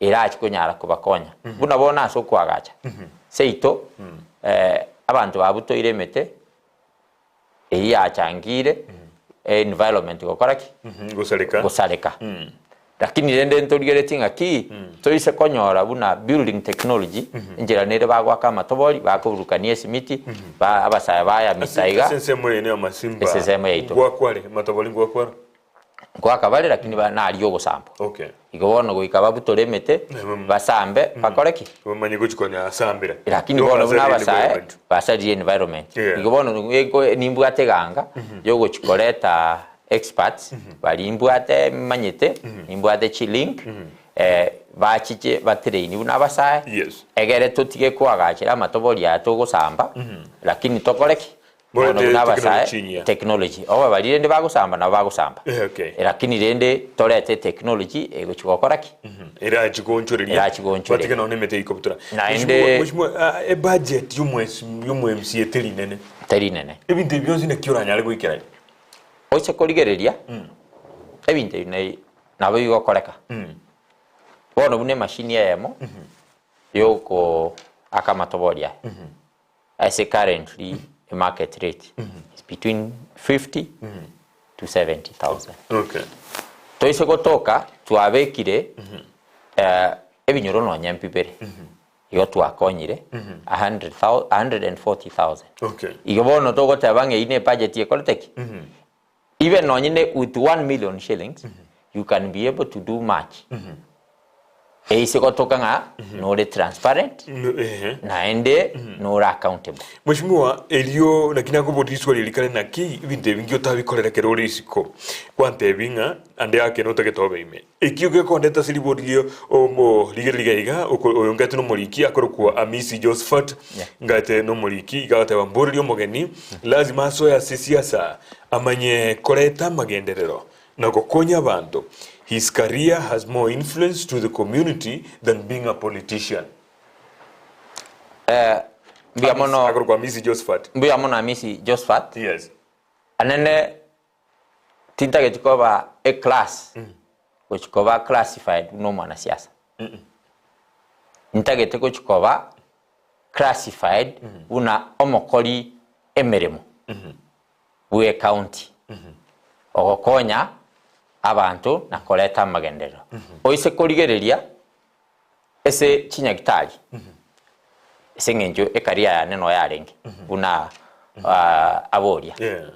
erache konyara kobakonya. Buna bono ase okoagacha seito, abanto babutoire emete, eyio yachangire environment gokora ki? Gosareka. Gosareka. Lakini rende ntorigeretie ng'aki, toise konyora buna building technology, enchera nere bagoaka amatobori, bakoburukania esimiti, ba abasae bayamisa iga. Ase ensemo eye ya Masimba. Ase ensemo yaito. Ngwakware, matobori ngwakwara. Ngoaka bare lakini ba naria ogosambwa. Okay. Igo bono goika babutore emete, basambe, bakore ki? Bamanye gochia konya asambire. Lakini bono buna abasae basaririe environment. Yeah. Igo bono nigo nimbwate eganga yogochia koreta experts baria mbwate manyete, nimbwate chilink, bachiche batrain buna abasae, Yes. egere totige koagachera amatobori aya togosamba, lakini tokore ki? Bono Morete buna abasae, technology enyia. technology. Obe baria rende bagosamba nabo bagosamba. Eh, okay. Lakini rende torete technology egochi gokora ki? Erachi goonchoreria. Erachi goonchoreria. Batige nonya emete ikobutora. Naende- Mheshimiwa, mheshimiwa, ah, ebudget y'omwesi y'omo MCA teri nene. Teri nene. Ebinto ebi bionsi naki oranyare goikerania? Oche korigereria, ebinto ebi nai- nabo bigokoreka. Bono buna emashini eyemo, yokoaka amatobori aya. Ase currently market rate is between 50 to 70,000. Okay. Toise gotoka twabekire eh, ebinyoro nonya mbibere igo twakonyire 100,000 140,000. Okay. Igo bono togoteba ng'a eyio ne budget ekorete ki? Even nonye ne with 1 million shillings you can be able to do much. Eise gotoka ng'a nore transparent No, ehe. naende nore accountable. Mheshimiwa, erio naki nakoboria riswali eri kare naki ebinto ebi nki otabikorera ekero ore isiko kwantebi ng'a ande ake notagete obe ime. Ekio gekondeta ase ribori rio omorigereria iga oko oyo ngate nomoriki akorokwa Amisi Josephat Yeah. ngate nomoriki iga agateba mborerie omogeni lazima asoe ase siasa amanye koreta amagenderero na gokonya abanto His career has more influence to the community than being a politician. Mbuya mono Akorokwa Amisi Josephat. mbuya mono Amisi Josephat. Yes. Anene tintageti koba a class gochi koba classified buna omwanasiasa. Ntagete gochi koba classified buna omokori emeremo bwe county ogokonya abanto na koreta amagenderero. Oise korigereria ase chinyagitari ase eng'encho ecareer yane noyo yarenge buna aboria. Yeah.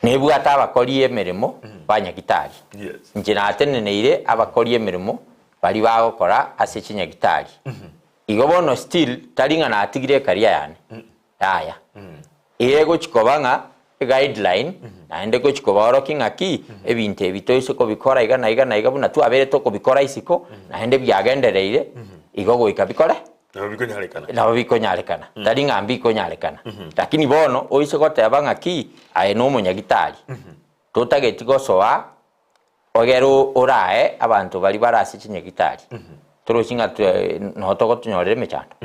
Nebwate abakori emeremo ba nyagitari. Yes. Inche nateneneire abakori emeremo baria bagokora ase chinyagitari. Igo bono still tari ng'a natigire ecareer yane, yaya. Iga egochi koba ng'a. Eguideline naende gochi kobaorokia ng'aki ebinto ebi toise kobikora iga na iga na iga buna twabeire tokobikora isiko naende biagendereire igo goika bikore Nabo bikonyarekana. nabo bikonyarekana tari ng'a mbikonyarekana lakini bono oise goteba ng'aki aye na omonyagitari totageti gosoa Ogere orae abanto baria bare ase chinyagitari, torochi ng'a twe noo togotonyorera emechando?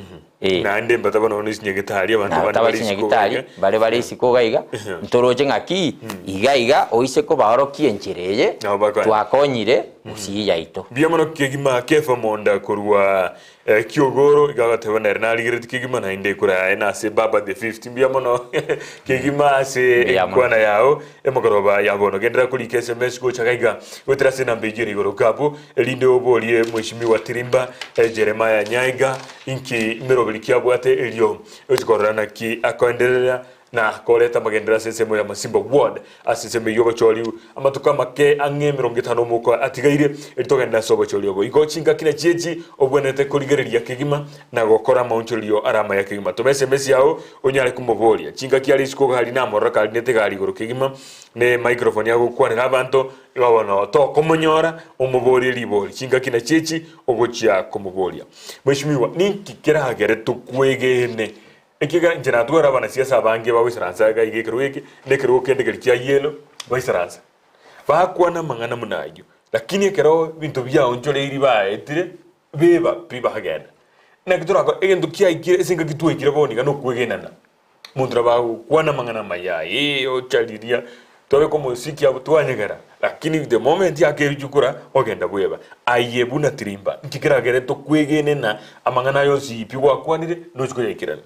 Eh. Naende mbataba nonya ne chinyagitari, abanto Nabo bande taba bare isiko chinyagitari, iga. bare bare isiko iga iga, ntoroche ng'aki iga iga oise kobaorokia enchera eye Nabo bakoenda. twakonyire gusii yaito. Mbuya mono kegima Kefa Monda korwa eh, Kiogoro iga agateba nere narigereti kegima naende ekura yaye nase Baba the Fifth. Mbuya mono kegima ase Mbuya mono. enkwana yao emogoroba ya bono. Genderera korika SMS gocha gaiga goetera ase enamba eyio ere igoro kabu erinde oborie Mheshimiwa Tirimba eh, Jeremiah Nyaiga inki meroberi ki abwate erio ochi korora naki akoenderera na koreta amagenderero ase ensemo ya Masimba Ward ase ensemo eyio obochori amatuko amake ang'e 50 omouko atigaire erio togende ase obochori obo. Igo chingaki nachio echi obwenerete korigereria kegima na gokora amaonchorerio are amaya kegima. Toma SMS yao onyare komoboria. Chingaki are isiko gari namorora karinete egari igoro kegima ne microphone agokwanera abanto igo bono tokomonyora omoborie ribori. Chingaki nachio echi ogochia komoboria. Mheshimiwa, ninki keragere tokwegene Ekiagera inche natware abanasiasa abange bagoisaransa iga iga ekerogo eke, na ekerogo kende keria kia yellow, baisaransa. Bakwana amang'ana buna ayio, lakini ekero ebinto biaonchoreiri baetire, beba pi bakagenda. Naki torakore egento kiaikire ase engaki twaikire bono iga nokwegenana. Omonto nabo agokwana amang'ana amaya aye, ocha riria, twabeka omosiki abwo twanyegera, lakini the moment akerwa kura, ogenda bweba. Aye buna tirimba, nki keragere tokwegene na amang'ana aya onsi pi gwakwanire, nochi koyaikerania?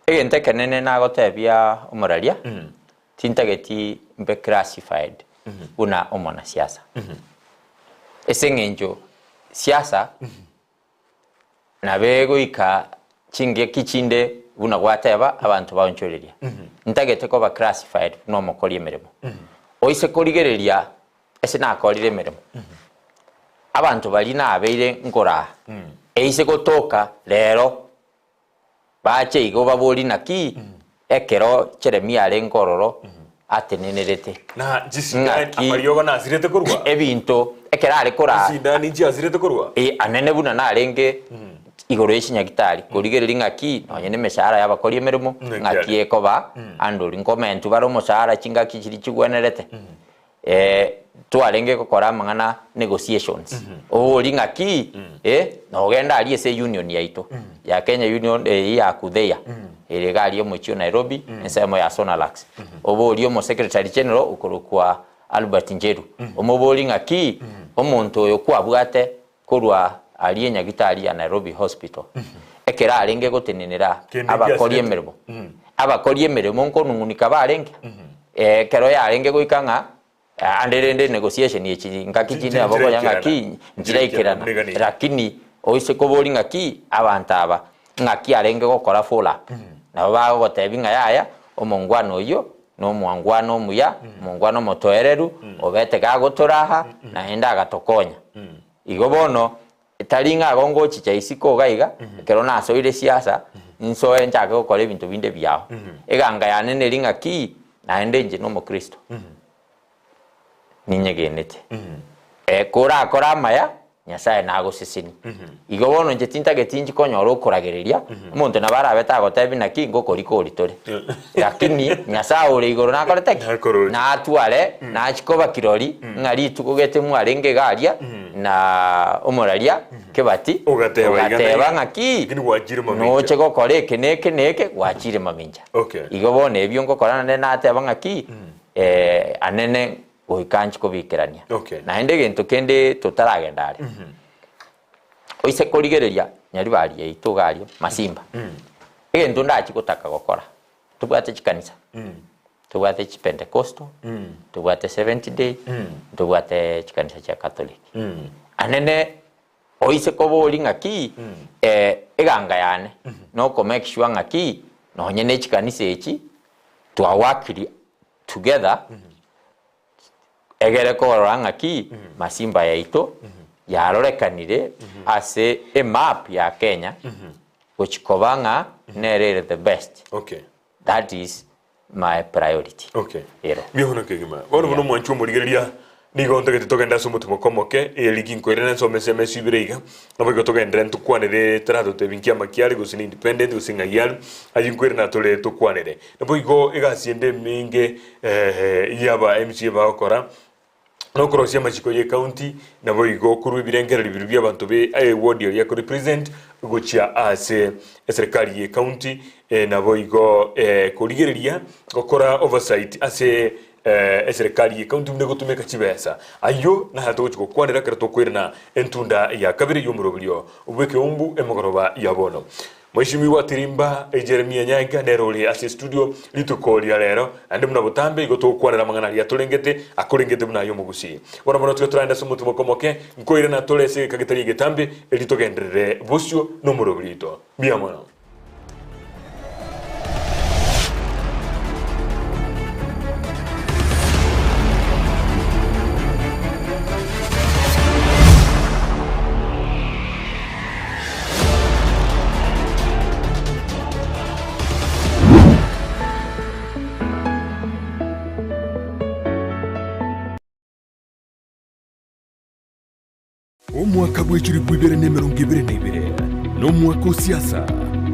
Egento ekenene nagotebia omoraria, tintageti mbe classified buna omonasiasa. Ase eng'encho siasa Nabe goika chingaki chinde buna gwateba abanto baonchoreria. Ntagete koba classified buna omokori emeremo. Oise korigereria ase nakorire emeremo, abanto baria nabeire nkoraa, eise gotoka rero Bache igo baborie naki ekero Jeremia arenge ororo atenenerete. Na chisindani Ng'aki amariogo nasirete korwa. ebinto ekero are koraa Chisindani nchiasirete korwa. e, anene buna narenge igoro ye chinyagitari korigereria ng'aki nonye na emeshahara y'abakori emeremo Ng'aki ng'aki are. ekoba andori nkomentwa bare omoshahara chingaki chiria chigwenerete. Twarenge gokora amang'ana negotiations, oborie ng'aki nogenda aria ase eunion yaito ya Kenya Union eyio ya Kutheia ere iga aria omochie o Nairobi ensemo ya Sonalax, oborie omo secretary general okorokwa Albert Njeru, omoborie ng'aki omonto oyo kwabwate korwa aria enyagitari ya Nairobi Hospital ekero arenge gotenenera Kende abakori giasirete. emeremo. Abakori emeremo nkonung'unika barenge, ekero yarenge goika ng'a ande rende negotiation echi ngaki chinde nabo okonya ng'aki nchiraikerana. Lakini oise koboria ng'aki abanto aba ng'aki arenge gokora follow up, nabo bagogotebia ng'a yaya omongwana oyio nomwangwana omuya, omongwana omotoereru, obete gagotoraha, naende agatokonya. Igo bono, tari ng'a igo ngochicha isiko iga iga, ekero nasoire siasa, nsoe nchake gokora ebinto binde biao. Eganga yane neri ng'a ki, naende inche nomokristo, ninyegenete. Korakore amaya, Nyasae nagosesenie. Igo bono inche tintageti inche konyora okoragereria, omonto nabo arabe tagotebi naki ngokorika ori tore. Lakini Nyasae ore igoro nakorete ki? Nakoroche. Natware, nachie koba kirori, ng'a rituko gete mwarenge iga aria, na omoraria kebati, Ogateba iga na ogateba iga, ng'aki, lakini gwachire mamincha. noche gokora eke na eke na eke, gwachire mamincha. Okay. Igo bono ebio ngokora naende nateba ng'aki, anene goika inche kobiikerania. Okay. Naende egento kende totaragenda are, oise korigereria Nyaribari yaito iga aria Masimba, egento ndachie gotaka gokora, tobwate chikanisa, tobwate chipentecosto, tobwate Seventh day, ntobwate chikanisa chia Catholic. Anene oise koboria ng'aki eganga yane noko make sure ng'aki nonye ne chikanisa echi twawakiri together egere korora ng'aki Masimba yaito yarorekanire ase emap ya Kenya gochi koba ng'a nere ere the best. Okay. That is my priority. Okay. Ero. Mbuya mono kegima. Bono buna omwanchi omorigereria, nigo ntagete togende ase omotimoko omoke, eriki nkoirana nsome ase emesa ibere iga, nabo igo togenderere ntokwanere taratotebi nki amaki are gose ne independent gose ng'ai are, ayio nkoirana tore tokwanere. Nabo igo egasi ende emenge yaba MCA bagokora, nokorosia amachiko y'ecounty, naboigo korwa ebirengererio biria bi'abanto be eward eria akorepresent gochia ase eserekari y'ecounty, naboigo korigereria gokora oversight ase eserekari y'ecounty buna egotumeka chibesa. Ayio naya togochia gokwanera ekero tokoirana entunda ya kabere y'omoroberio bw'ekeumbu emogoroba ya bono. Mweshimiwa Tirimba Jeremia Nyaika nere ore ase estudio rituko ria rero, naende buna botambe igo togokwanera amang'ana aria atorengete, akorengete buna aye omogusii. Bono bono tiga toraende ase omotimoko omoke, nkoirana tore ase egeka getari egetambe, erio togenderere bosio nomoroberi oito. Mbuya mono. Omwaka bw'echilifu ibere na emerongo ebere na ibere nomwaka o siasa,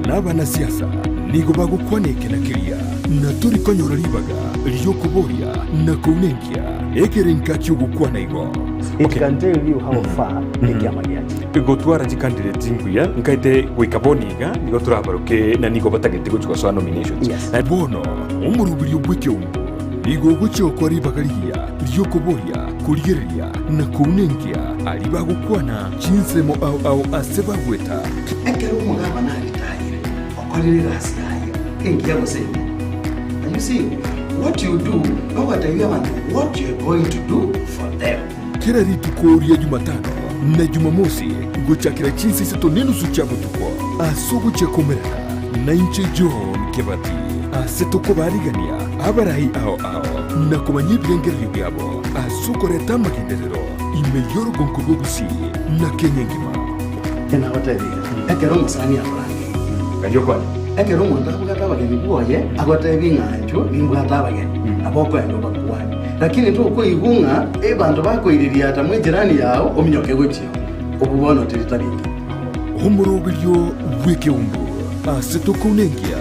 na abanasiasa nigo bagokwana eke na keria, na tori konyora ribaga ri'okoboria na kounenkia ekerenka ki'ogokwana igo. It can tell you how far ekiama giachire. Gotwara chicandidate nkuya nkaete goika bono iga nigo torabaroke na nigo batagete gochia gosoa nominations. Yes. Na bono omoroberio bw'ekeungo nigo ogochia gokora ribaga rigiya ri'okoboria, korigereria, na kounenkia aria bagokwana chinsemo ao ao ase bagweta. Ekero omogabana aritayire, okorire egasi yaye engiya gose embe. And you see, what you do, nogotebia abanto what you are going to do for them. Kera rituko ria Jumatano na Jumamosi gochakera chinsa isato nenusu chia botuko, ase ogochia komerana nainche John Kebati, ase tokobarigania abarai ao ao na komanya ebirengererio biabo ase okoreta amagenderero ime y'orogonko rwa Gusii na Kenya engima. Nagotebirie, ekero omosani akorangeirie, ekero omonto abwate abageni bwoye, agotebie ng'a inchuo nimbwate abageni, nabo okoenda obakwane. Lakini tokoigwa ng'a abanto bakoiririata mw'ejirani yao ominyoke gochia oo, obwo bono teri tari engiya. Omoroberio bw'ekeumbu ase tokounenkia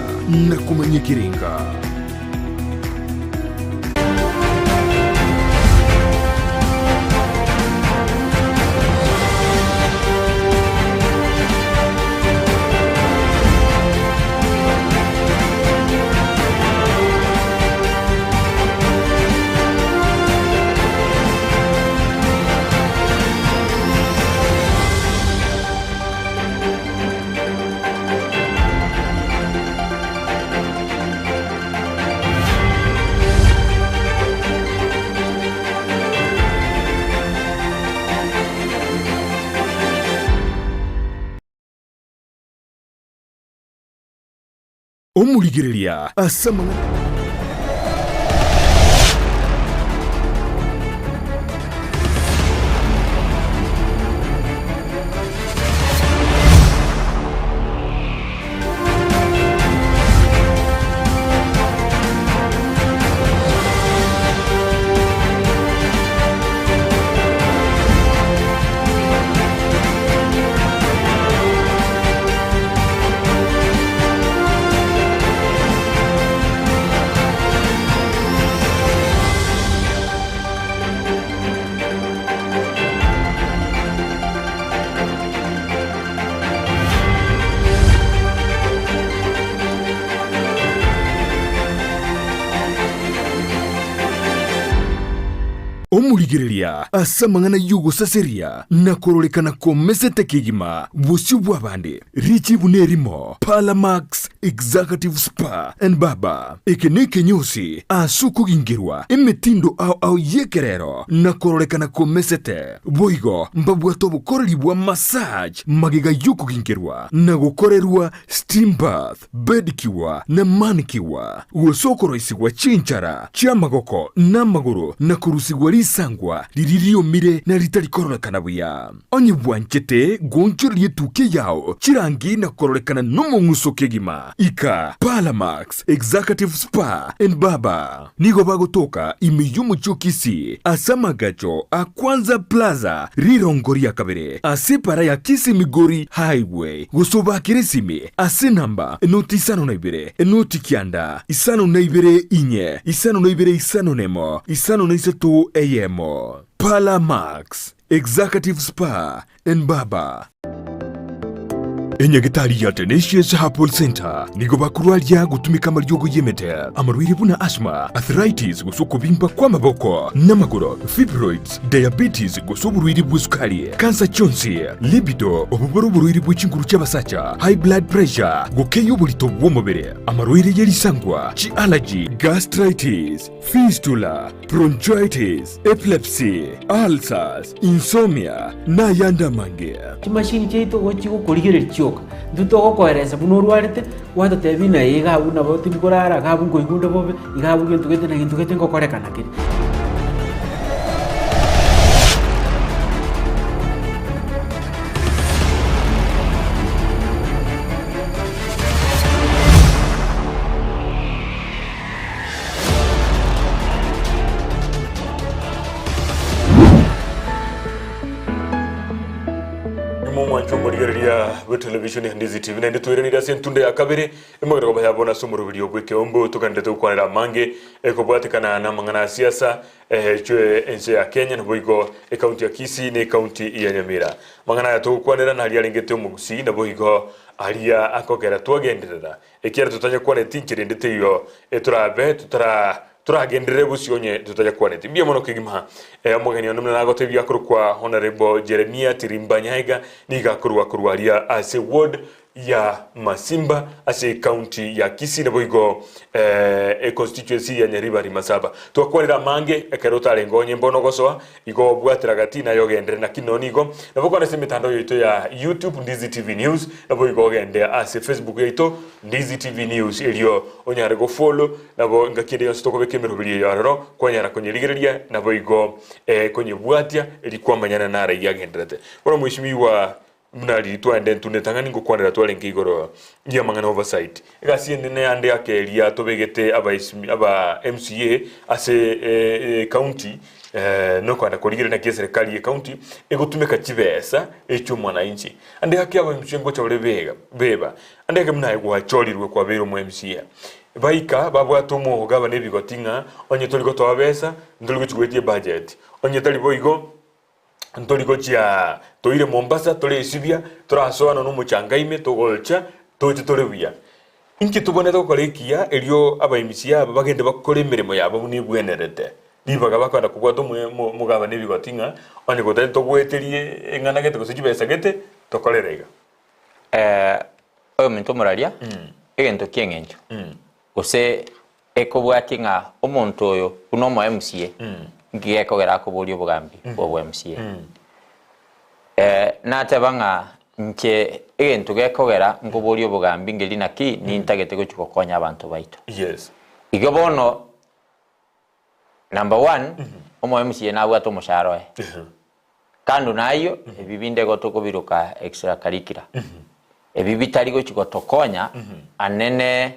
na komanya ekerenga. Omorigereria ase amang'ana. Omorigereria ase amang'ana y'ogosaseria na kororekana komesete kegima bosio bw'abande, richibu nerimo, Parlamax Executive Spa and Barber. Eke nekenyosi ase okogingerwa emetindo ao ao y'ekerero na kororekana komesete. Boigo mbabwate obokoreri bwa massage magega y'okogingerwa na gokorerwa steam bath, bedicure na manicure, gose okoroisigwa chinchara chi'amagoko na amagoro na korusigwa risaga. risangwa riria riomire na ritari kororekana buya. Onye bwanchete goonchoreria etukia yao chirangi na kororekana nomong'uso kegima, ika Palamax Executive Spa and Barber. Nigo bagotoka ime y'omochie o Kisii ase amagacho a Kwanza Plaza rirongo ria kabere ase epara ya Kisii Migori Highway gose obakere esimi ase enamba enoti isano na ibere enoti kianda isano na ibere inye isano na ibere isano nemo isano na isato eyemo. Pala Max Executive Spa and Barber. Enyagitari ya Tenacious Herbal Center nigo bakorwaria gotumeka amariogo y'emete, amarwaire buna asthma, arthritis gose okobimba kw'amaboko n'amagoro, fibroids, diabetes gose oborwaire bw'esukari, kansa chionsi, libido, obo bore oborwaire bwe chinguru chi'abasacha, high blood pressure, gokeyia oborito bw'omobere, amarwaire ye risangwa, chi'allergy, gastritis, fistula, bronchitis, epilepsy, ulcers, insomnia, na ayande amange. Chimashini chiaito igo chigokorigereria chioka, intwe togokoeresa buna orwarete, gwatotebia ng'a iga abwo nabo tindi korara, iga abwo nkoigwa onde bobe, iga abwo gento gete na gento gete ngokorekana kere. Nyuma omwancho omorigereria bw'etelevishoni ya Ndizi TV naende tweranire ase entunda ya kabere emogere koba yabona ase omoroberio bw'ekeombe togenderete gokwanera amange ekobwatekana namang'ana a siasa echwe ense ya Kenya naboigo ekaunti ya Kisii na ekaunti ya Nyamira. Amang'ana aya togokwanera naria arengete omogusii naboigo aria akogera twagenderera Ekiagera totanyakwaneti inchera ende teiyo etorabe totara toragenderere bosio onye totanyakwaneti. Mbuya mono kegima. Eh, omogeni one buna nagotebia akorokwa Honorable Jeremia Tirimba Nyaega nigo akorwa korwa aria ase ward ya Masimba ase ecounty ya Kisii naboigo eh, econstituency ya Nyaribari Masaba. Twakwanire amange ekero otarenge onye mbono ogosoa igo obwatera gati naye ogenderere naki nonya nigo nabo okwana ase emetandao yaito ya YouTube Ndizi TV News Naboigo ogende ase Facebook yaito Ndizi TV News erio onyare go follow nabo engaki ende yonsi tokobeka emeroberi eye ororo kwanyara konyerigereria naboigo eh, konyebwatia eri kwamanyana naro eyio agenderete. Bono mweshimiwa buna riria twaenda entunda etang'ani ngokwanera twarenge igoro y'amang'ana oversight. Egasi enene yande ake eria tobegete abaesimi aba MCA ase eh, county Nokwenda korigereria naki eserekari ye county egotumeka chibesa echio mwananchi. Ande gaki aba MCA ngocha bare bega beba. Ande gaki buna aye gwachorirwe kwabeire omo MCA. Baika babwate omogaba na ebigoti ng'a onye tori gotoa besa ntori gochi goetia ebudget. Onye tari boigo ntori gochia toire Mombasa tore esibia torasoana na omochanga ime togocha toche tore buya. Inki tobwenerete gokora ekiya erio aba MCA aba bagende bakore emeremo yabo buna ebwenerete? Ribaga bakogenda kobwata omogabane ebigoti ng'a onye gotari togoeterie eng'ana gete gose chibesa gete, tokorere iga. Oyominto omoraria, egento ki'eng'encho, gose ekobwatia ng'a omonto oyo buna omo MCA, nki gekogera akoboria obogambi bwa obo MCA. Nateba ng'a inche egento gekogera nkoboria obogambi ngeri naki nintagete gochia gokonya abanto baito. Yes. Igo bono Number one, omo MCA nabwate omoshahara oye. Kando na ayio, ebi binde igo tokobiroka extra curricular. Ebi bitari gochi gotokonya anene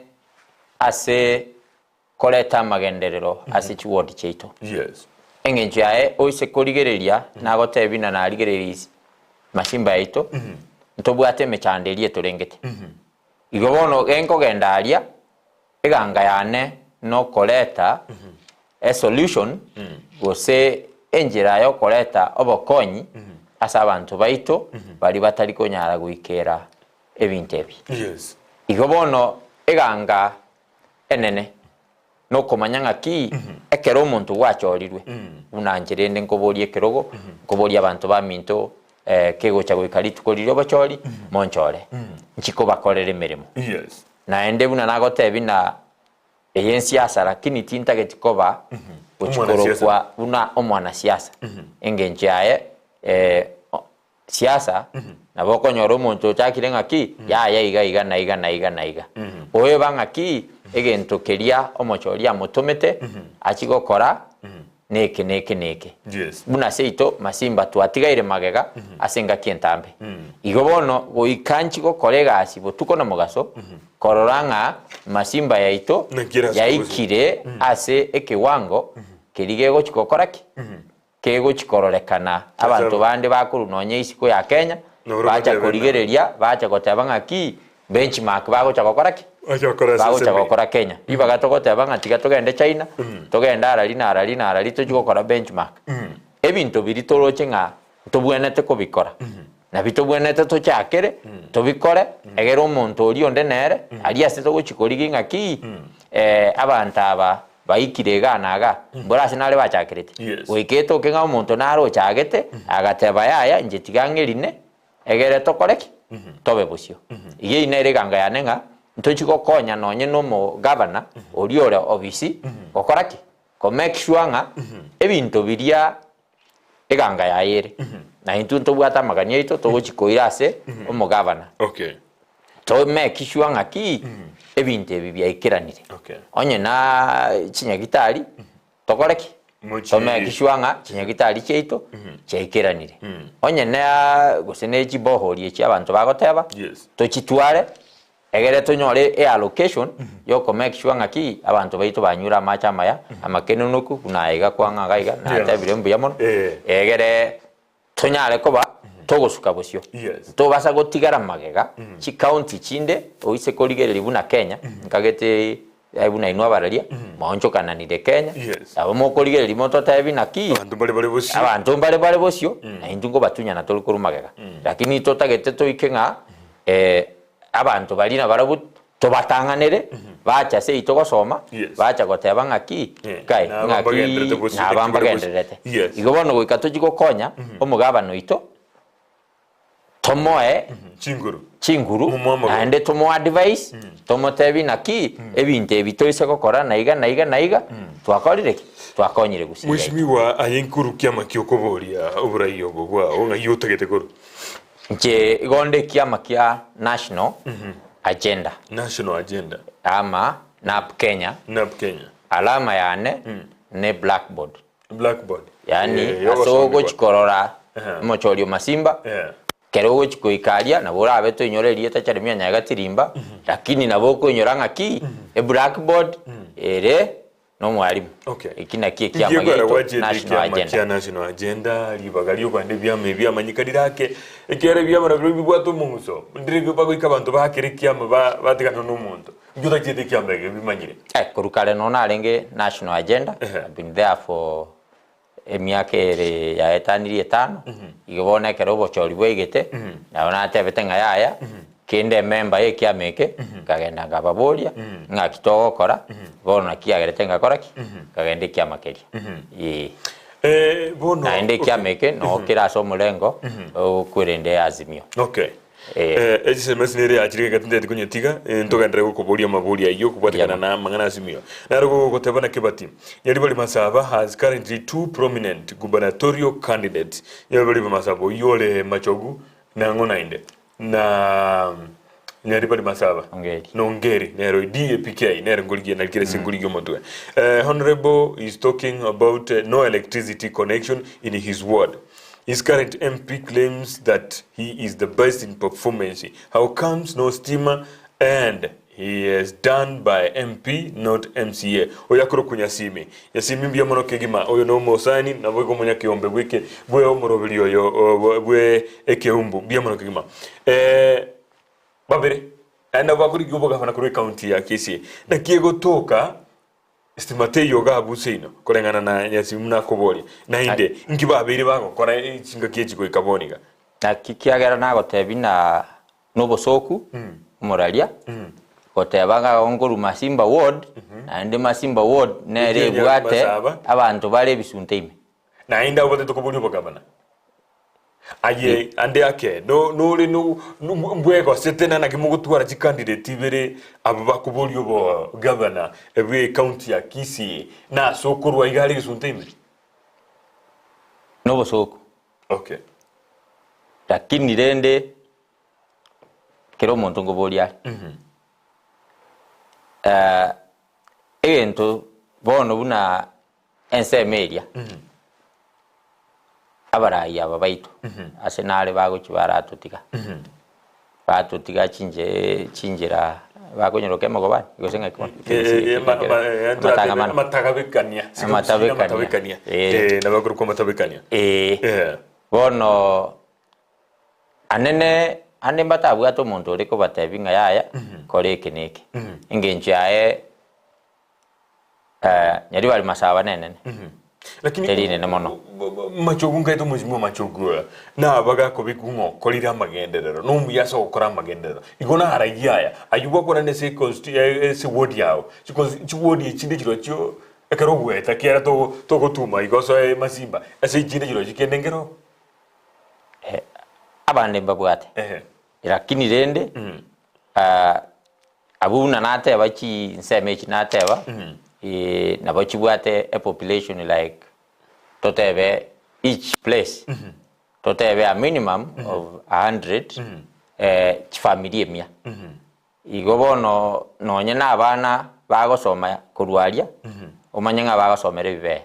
ase koreta amagenderero ase chiward chiaito. Yes. Eng'encho yaye oise korigereria nagotebi na narigereria masimba yaito, ntobwate emechando eria etorengete. Igo bono genkogenda aria, Eganga yane nokoreta esolution gose enchera yokoreta obokonyi ase abanto baito baria batari konyara goikera ebinto ebi. Yes. Igo bono eganga enene nokomanya ng'aki ekero omonto gwachorirwe buna inche rende nkoboria ekerogo, nkoboria abanto baminto kegocha goika rituko riria obochori monchore nchi kobakorera emeremo. Yes. Naende buna nagotebia na eye ensiasa lakini tintageti koba gochi korokwa buna omwanasiasa. Engencho yaye siasa nabo okonyora omonto ochakire ng'aki yaya iga iga na iga na iga na iga. Oeba ng'aki egento keria omochori amotomete achie gokora. Neke, neke, neke. Yes. Buna seito masimba twatigaire magega ase engaki entambe. Igo bono goika nchi gokora egasi botuko na mogaso korora ng'a masimba yaito Naki ere ase yaikire ase ekewango keria gegochi gokora ki? Kegochi kororekana abanto Ase- bande bakorwa nonya isiko ya Kenya Noro bacha batebe ng'a- korigereria bacha goteba ng'aki benchmark bagocha gokora ki? Bacha gokora ase Bagocha assembly. gokora Kenya. Ribaga togoteba ng'a tiga togende China, togende arari na arari na arari tochie gokora benchmark. Ebinto biria toroche ng'a ntobwenerete kobikora, nabi tobwenerete tochakere, tobikore, egere omonto oria onde nere, aria ase togochia korigia ng'aki, abanto aba baikire igaa na igaa, mboro ase nare bachakerete. Yes. Goika etoke ng'a omonto nare ochagete, agateba yaya inche tiga ng'erine, Egere tokore ki? Tobe bosio. Iga eyio nere eganga yane ng'a ntochi gokonya nonye na omogavana oria ore obisi gokora ki? Ko make sure ng'a ebinto biria eganga yaye ere. Na intwe ntobwate amagani aito togochi koira ase omogavana. Okay. To make sure ng'aki ebinto ebi biaikeranire. Okay. Onye na chinyagitari Tokore ki? Mochie. To make sure ng'a chinyagitari chiaito chiaikeranire. Onye ne gose ne chibohori echi abanto bagoteba, Yes. tochitware egere tonyore eallocation ya oko make sure ng'aki abanto baito banyure amache amaya, amakenonoku buna aya iga kwang'a iga iga, natebire mbuya mono, Eh. egere tonyare koba togosuka bosio. Yes. Ntobasa gotigara magega chicounty chinde oise korigereria buna Kenya, nkagete eh, buna inwe abararia, mwaonchokananire Kenya, Yes. nabo mokorigereria mototebi naki Abanto mbare bare bosio. abanto mbare bare bosio, na intwe nkobatunyana tore korwa magega. Lakini totagete toike ng'a eh, abanto baria nabarabwo Tobatang'anere, bache ase intwe gosoma, Yes. bacha goteba ng'aki, Eh, kai, naba ng'aki mbagendererete bosio, naba naki bare bosio. mbagendererete. Yes. Igo bono goika tochie gokonya omogabana oito, tomoe Chinguru. chinguru, Momoe amagoro. naende tomoe advice, tomotebie naki ebinto ebi toise gokora na iga na iga na iga, twakorire ki? Twakonyire gusii yaito. Mweshimiwa aye nkoru kiama ki okoboria oborai obo bwao ng'ai otagete korwa? Inche igo nde ekiama kia National Agenda. National Agenda. Ama nap Kenya. Nap Kenya. Alama yane ne blackboard. Blackboard. Yaani Eh, ase yogosomigwa. ogochi korora Ehe. omochori o Masimba, Eh. kero ogochi goika aria nabo orabe toinyore erieta Jeremia Nyaega Tirimba, lakini nabo okoinyora ng'aki eblackboard ere Nomwalimu. Okay. Eki nakio ekiama Inki ekwera giaito, gwachiete National ekiama Agenda. kia National Agenda, ribaga ri'okogenda ebiama ebi amanyika rire ake, ekiagera ebiama nabirobio bibwate omong'uso, ndire bagoika abanto bakere ekiama ba batigana na omonto. Inki otachiete ekiama eke bimanyire? Eh, korwa kare nonya narenge National Agenda, Ehe. I've been there for emiaka ere yaetanirie etano, igo bono ekero obochori bwaigete, nabo natebete ng'a yaya, kende ememba y'ekiama eke, nkagenda nkababoria, ng'aki togokora, bono naki kiagerete ngakora ki? Nkagenda ekiama keria, eeh. Eh, bono Naende ekiama eke noo kere ase omorengo okwerende Azimio. Okay. Eh. Eh, SMS nere yachire geka tinteti konyetiga, eh, ntogenderere gokoboria amabori ayio okobwatekana Yama. na amang'ana Azimio. Naro gogoteba na Kibati, Nyaribari Masaba has currently two prominent gubernatorial candidates. Nyaribari Masaba oyio ore Machogu nang'o naende na Nyaribari Masaba Ongeri. na Ongeri nero DAPK nere ngorigia narikire ase ngorigia omotwe. Eh, honorable is talking about eh, no electricity connection in his ward. His current MP claims that he is the best in performance. How comes no stima and he is done by MP not MCA. Oyo akorokwa Nyasimi. Nyasimi mbuya mono kegima. Oyo no omosani nabo igo omonyakeombe bweke bwe omoroberi oyo o, bwe ekeumbu. Mbuya mono kegima. Eh, babere naende nabo bakorigia obogavana korwa ecounty ya Kisii. Naki egotoka Stima teiyo iga abwo seino, koreng'ana na Nyasae buna akoboria, naende inki babeire bagokora chingaki echi goika bono iga? Naki kiagera nagotebia na nobosooku omoraria, goteba ng'a nkorwa Masimba ward, naende Masimba ward nere Ekiagera ebwate Masaba. abanto bare ebisunte ime. Naende abwo batete koboria obogabana. Aye ande ake no nore no mbwegosete na naki mogotwara chicandidate ibere abwo bakoboria obogavana bwe ecounty ya Kisii na ase okorwa iga are egesunte ime. Nobosooku. Okay. Lakini rende kera omonto nkoboria are. Egento bono buna. Ensemo eria, abarai aba baito ase nare bagochia baratotiga, batotiga chinche chinchera bakonyeroka emegobani gose ng'aki bono? Amatangamano. Amatabekania. Amatabekania. Eh, nabo akorokwa amatabekania. Ee. Eh. Bono anene ande mbatabwate omonto ore kobatebia ng'a yaya kora eke na eke. Engencho yaye Nyaribari masaba nenene, Lakini teri inene mono. Machogu nkaete omosimi machogu oyo nabagakobekwa ng'a okorire amagenderero na omuya ase ogokora amagenderero igo naraiyo aya aywo gwakora ase econsti ase eward yago chiconsti chiward echinde chirochio ekero ogweta ekiagera togo togotuma igo osoe masimba ase echinde chirochio kende nkero. Abande mbabwate, Ehe. lakini rende Abwo buna nateba chinsemo echi nateba, nabo chibwate a population like totebe each place, totebe a minimum of a hundred chifamiri emia. Igo bono nonye na abana bagosoma korwa aria, omanye ng'a bagosomera ebibeya.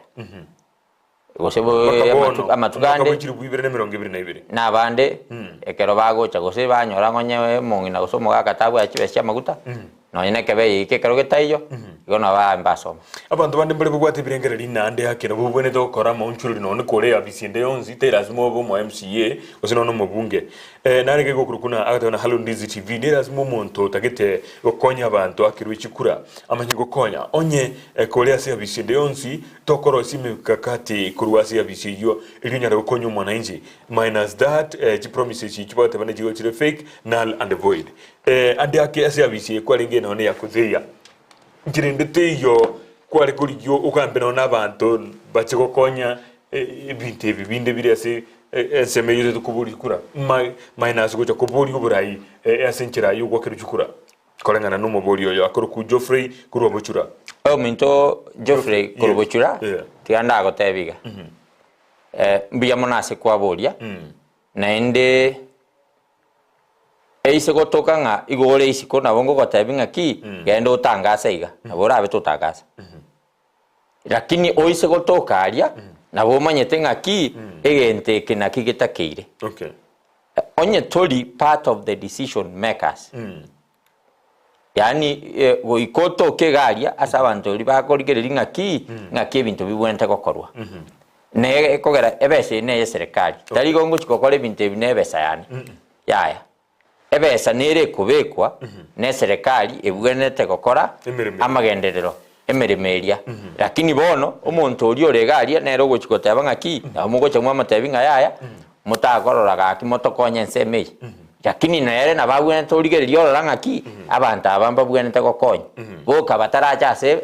Gose Mpaka bono, amatuko omwaka ande bwe chilifu ibere na emerongo ebere na ibere. na abande ekero bagocha gose banyora ng'a onye omong'ina gose omogaka tabwati chibesa chi'amaguta, nonye na ekebe eke ekero getaiyo, igo nabo babe mbasoma. Abanto bande mbare babwate ebirengererio naende ake nabo obwenerete gokora amaonchoreri nonye kore eafisi ende yonsi, tari lasima obe omo MCA gose nonye omobunge. Narenge gokorokwa na agateba na Hallo Ndizi TV, nere lasima omonto otagete gokonya abanto akerwe chikura amanye gokonya. Onye kore ase eafisi ende yonsi, Tokorosia emekakati korwa ase eafisi eyio erio onyare gokonya omwananchi minus that chi promises echi bagoteba ne chigo chire fake, null and void. Ande ake ase eafisi eye kwarenge nonya ya kutheia nchera ende teiyo kware korigia ogambe nonya na abanto bache gokonya ebinto ebi binde bire ase ensemo eyio otagete koboria chikura minus gocha koboria oborai ase enchera yogoakerwa chikura. Koreng'ana nomobori oyo akorokwa Geoffrey korwa Bochura. Ominto Geoffrey korwa Bochura, tiga ndagotebie iga, mbuya mono ase kwaboria, naende eise gotoka ng'a igo ore isiko nabo ngogotebia ng'a ki, genda otangase iga, nabo orabe totangasa. Lakini oise gotoka aria, nabo omanyete ng'a ki, egento eke naki getakeire. Okay. Onye tori part of the decision makers, yaani goika otoke iga aria ase abanto baria bakorigereria ng'aki, ng'aki ebinto bibwenerete gokorwa. Na ekogera ebesa eye neye eserekari, tari igo ngochia gokora ebinto ebi na ebesa yane, yaya. Ebesa nere ekobekwa na eserekari ebwenerete gokora Emeremo. amagenderero, emeremo eria. Lakini bono, omonto oria ore iga aria nere ogochia goteba ng'aki, nabo mogocha mwamotebia ng'a yaya, motakorora gaki motokonye ensemo eye. Lakini nere nabo abwenerete origereria orora ng'aki, abanto aba mbabwenerete gokonya. Boka batarache ase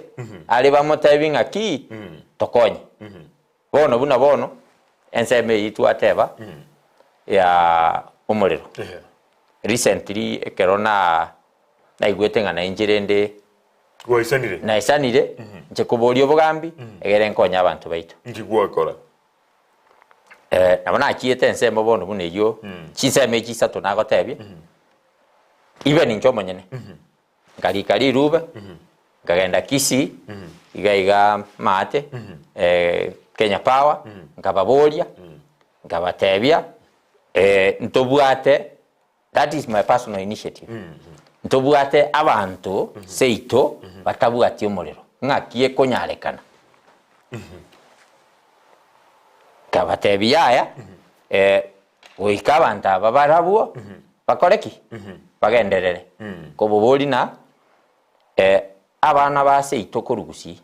are bamotebie ng'aki, tokonye. Bono buna bono, ensemo eyio twateba ya omorero, recently ekero na naigwete ng'a nainche rende Gwaisanire? naisanire, inche koboria obogambi, egere nkonye abanto baito. Inki gwakora? Nabo nachiete ensemo bono buna eyio, chinsemo echi isato nagotebia, even inche omonyene, Nkarika rirube, nkagenda Kisii, iga iga maate, Kenya Power, nkababoria, nkabatebia, ntobwate, that is my personal initiative, ntobwate abanto seito batabwati omorero, ng'aki ekonyarekana? Nkabatebia yaya, Goika abanto aba barabwo bakore ki? Bagenderere koboboria na abana ba seito korwa gusii.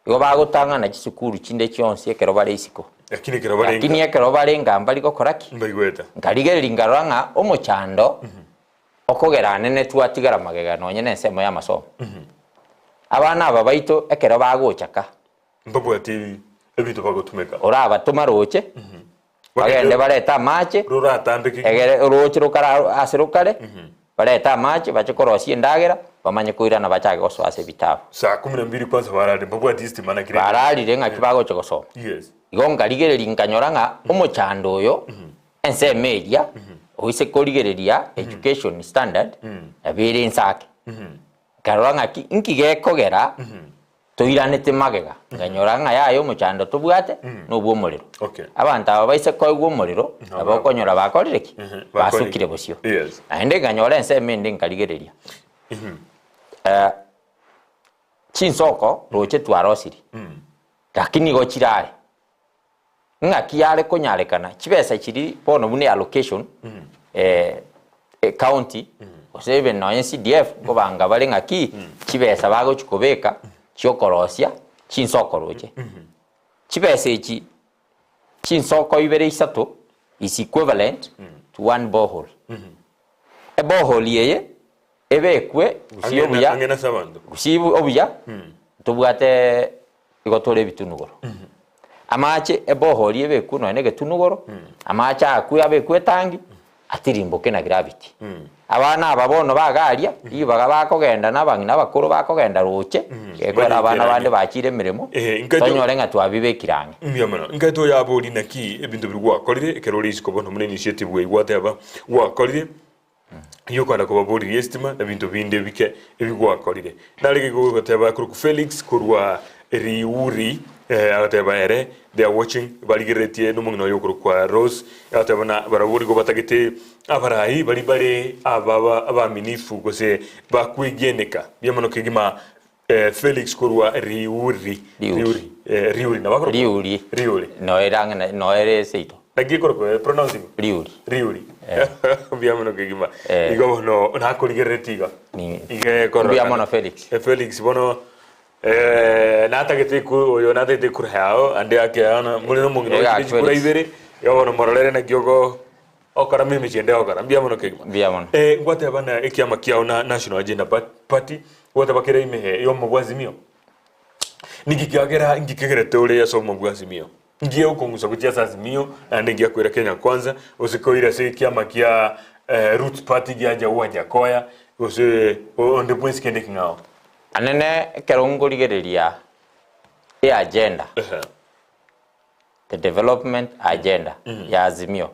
Igo bagotang'ana chisukuru chinde chionsi ekero bare isiko. Lakini ekero bare Lakini nka ekero bare nka mbari gokora ki? mbaigwete. Nkarigereria nkarora ng'a omochando okogera anene twatigara magega nonye na ensemo y'amasomo. Abana aba baito ekero bagocha ka, Mbabwati ebinto bagotumeka. Orabatoma roche, bagende barete amache, Roratambe kegima. egere orooche rokare ase rokare, barete amache bache korosia endagera, bamanye koirana bachake gosoa ase ebitabu. Saa kumi na mbili kwanza bararire, mbabwati estima naki rende. Bararire ng'aki bagocha gosoma. Yes. Igo nkarigereria nkanyora ng'a omochando oyo, ensemo eria, oise korigereria education standard, nabo ere inse ake. Nkarora ng'aki, inki gekogera. Toiranete magega, nkanyora ng'a yaya omochando tobwate nobwa omorero. Okay. Abanto aba baise koegwa omorero, nabo okonyora bakorire ki? Basukire bosio. Yes. Naende nkanyora ensemo ende nkarigereria. Eh, chinsoko roche twarosirie, lakini igo chirare. Ng'aki yare konyarekana chibesa chiria bono buna allocation ecounty gose even nonye CDF nkobanga bare ng'aki chibesa bagochi kobeka chiokorosia chinsoko roche. Chibesa echi chinsoko ibere isato is equivalent to one borehole. Eborehole eye ebekwe gusii obuya Ang'e nase abanto. gusii obuya ntobwate igo tore ebitunu igoro. Amache ebohori ebekwe nonya na egetunu igoro, amache akwe abekwe etangi, atirimboke na gravity. Abana aba bono bagaria, ribaga bakogenda na abang'ina abakoro bakogenda roche, gekogera abana bande bachire emeremo, Eh, nkaito- tonyore ng'a twabibekire ang'e. Mbuya mono. Nkaete oyaborie naki ebinto biria gwakorire ekero ore isiko bono buna initiative gwaigwateba gwakorire. Eyio okogenda kobaboriria esitima na ebinto binde ebike ebi gwakorire. Narenge goteba korwa Felix korwa Riuri, eh, agateba ere they are watching barigereretie nomong'ina oye okorokwa Rose, agateba buna barabwo nigo batagete abarai baria bare ababa abaaminifu gose bakwegeneka buya mono kegima. Eh, Felix korwa Riuri. Riuri. Riuri. Eh, Riuri nabo akorokwa? Riuri. Riuri. Noere ang'e na- noere seito. Naki ekorokwa eh, pronounce igo? Riuri. Riuri. Eh. Mbuya mono kegima. Eh. Igo bono nakorigerereti iga. Ni- Iga ekorora. Mbuya mono Felix. Eh, Felix bono eh, natagete ku oyo natagete kura yao ande ake ana muri nomong'ina Iga ochire chikura Felix. ibere igo bono mororere naki ogo okora mimi ende okora mbuya mono kegima. Mbuya mono. Eh, ngwateba na ekiama kiao na National Agenda Party gwateba kere ime y'omo Azimio. Niki kiagera nkikegerete ore ase omo Azimio. Ngiye okong'usa gochia ase Azimio naende ngiya koira Kenya Kwanza gose koira ase ekiama kia eh, Roots Party gia Jaua Nyakoya gose onde bwensi kende king'ao. Anene ekero nkorigereria eagenda. Ehe. The development agenda ya Azimio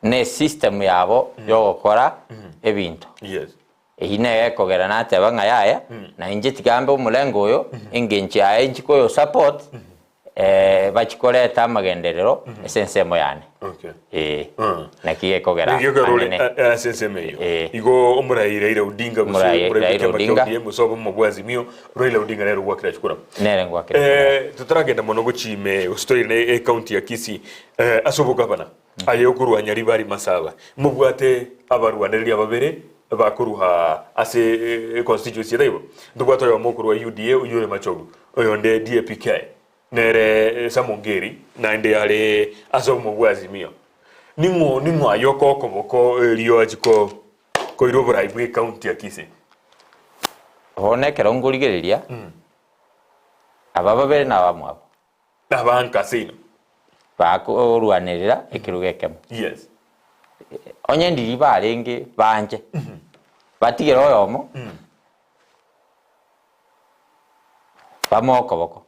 ne system yabo yogokora ebinto. Yes. Eyio neye ekogera nateba ng'a yaya, na inche tiga mbe omolengo oyo, engencho yaye inche koyo support, bachie koreta amagenderero ase ensemo yane. Okay. Ee, Mm. naki gekogera Niki ekero ore anene. ase ensemo eyio. Eh. Igo omorai Raila Odinga gose Omorai omorai bwa Raila ekiama kia Odinga. ODM gose obe omobua Azimio, Raila Odinga nere ogwakera chikura. Nere ngwakera chikura. Eh, totaragenda mono gochia ime gose toire ecounty ya Kisii eh, ase obogavana aye okorwa Nyaribari Masaba mobwate abarwanereria babere bakorwa ase econstituency etaibo ntobwate oyomo okorwa UDA oyio ore Machogu oyonde DAPK Nere Samongeri, naende are ase obomo bwa Azimio. Ning'o ning'o aye okoa okoboko erio achie ko koira oborai bwe county ya Kisii? Bono ekero nkorigereria, aba babere nabamwabo. Nabanka seino. Bakorwanerera ekerogo ekemo. Yes. Onye ndiri barenge banche, batigere oyomo, Bamoe okoboko.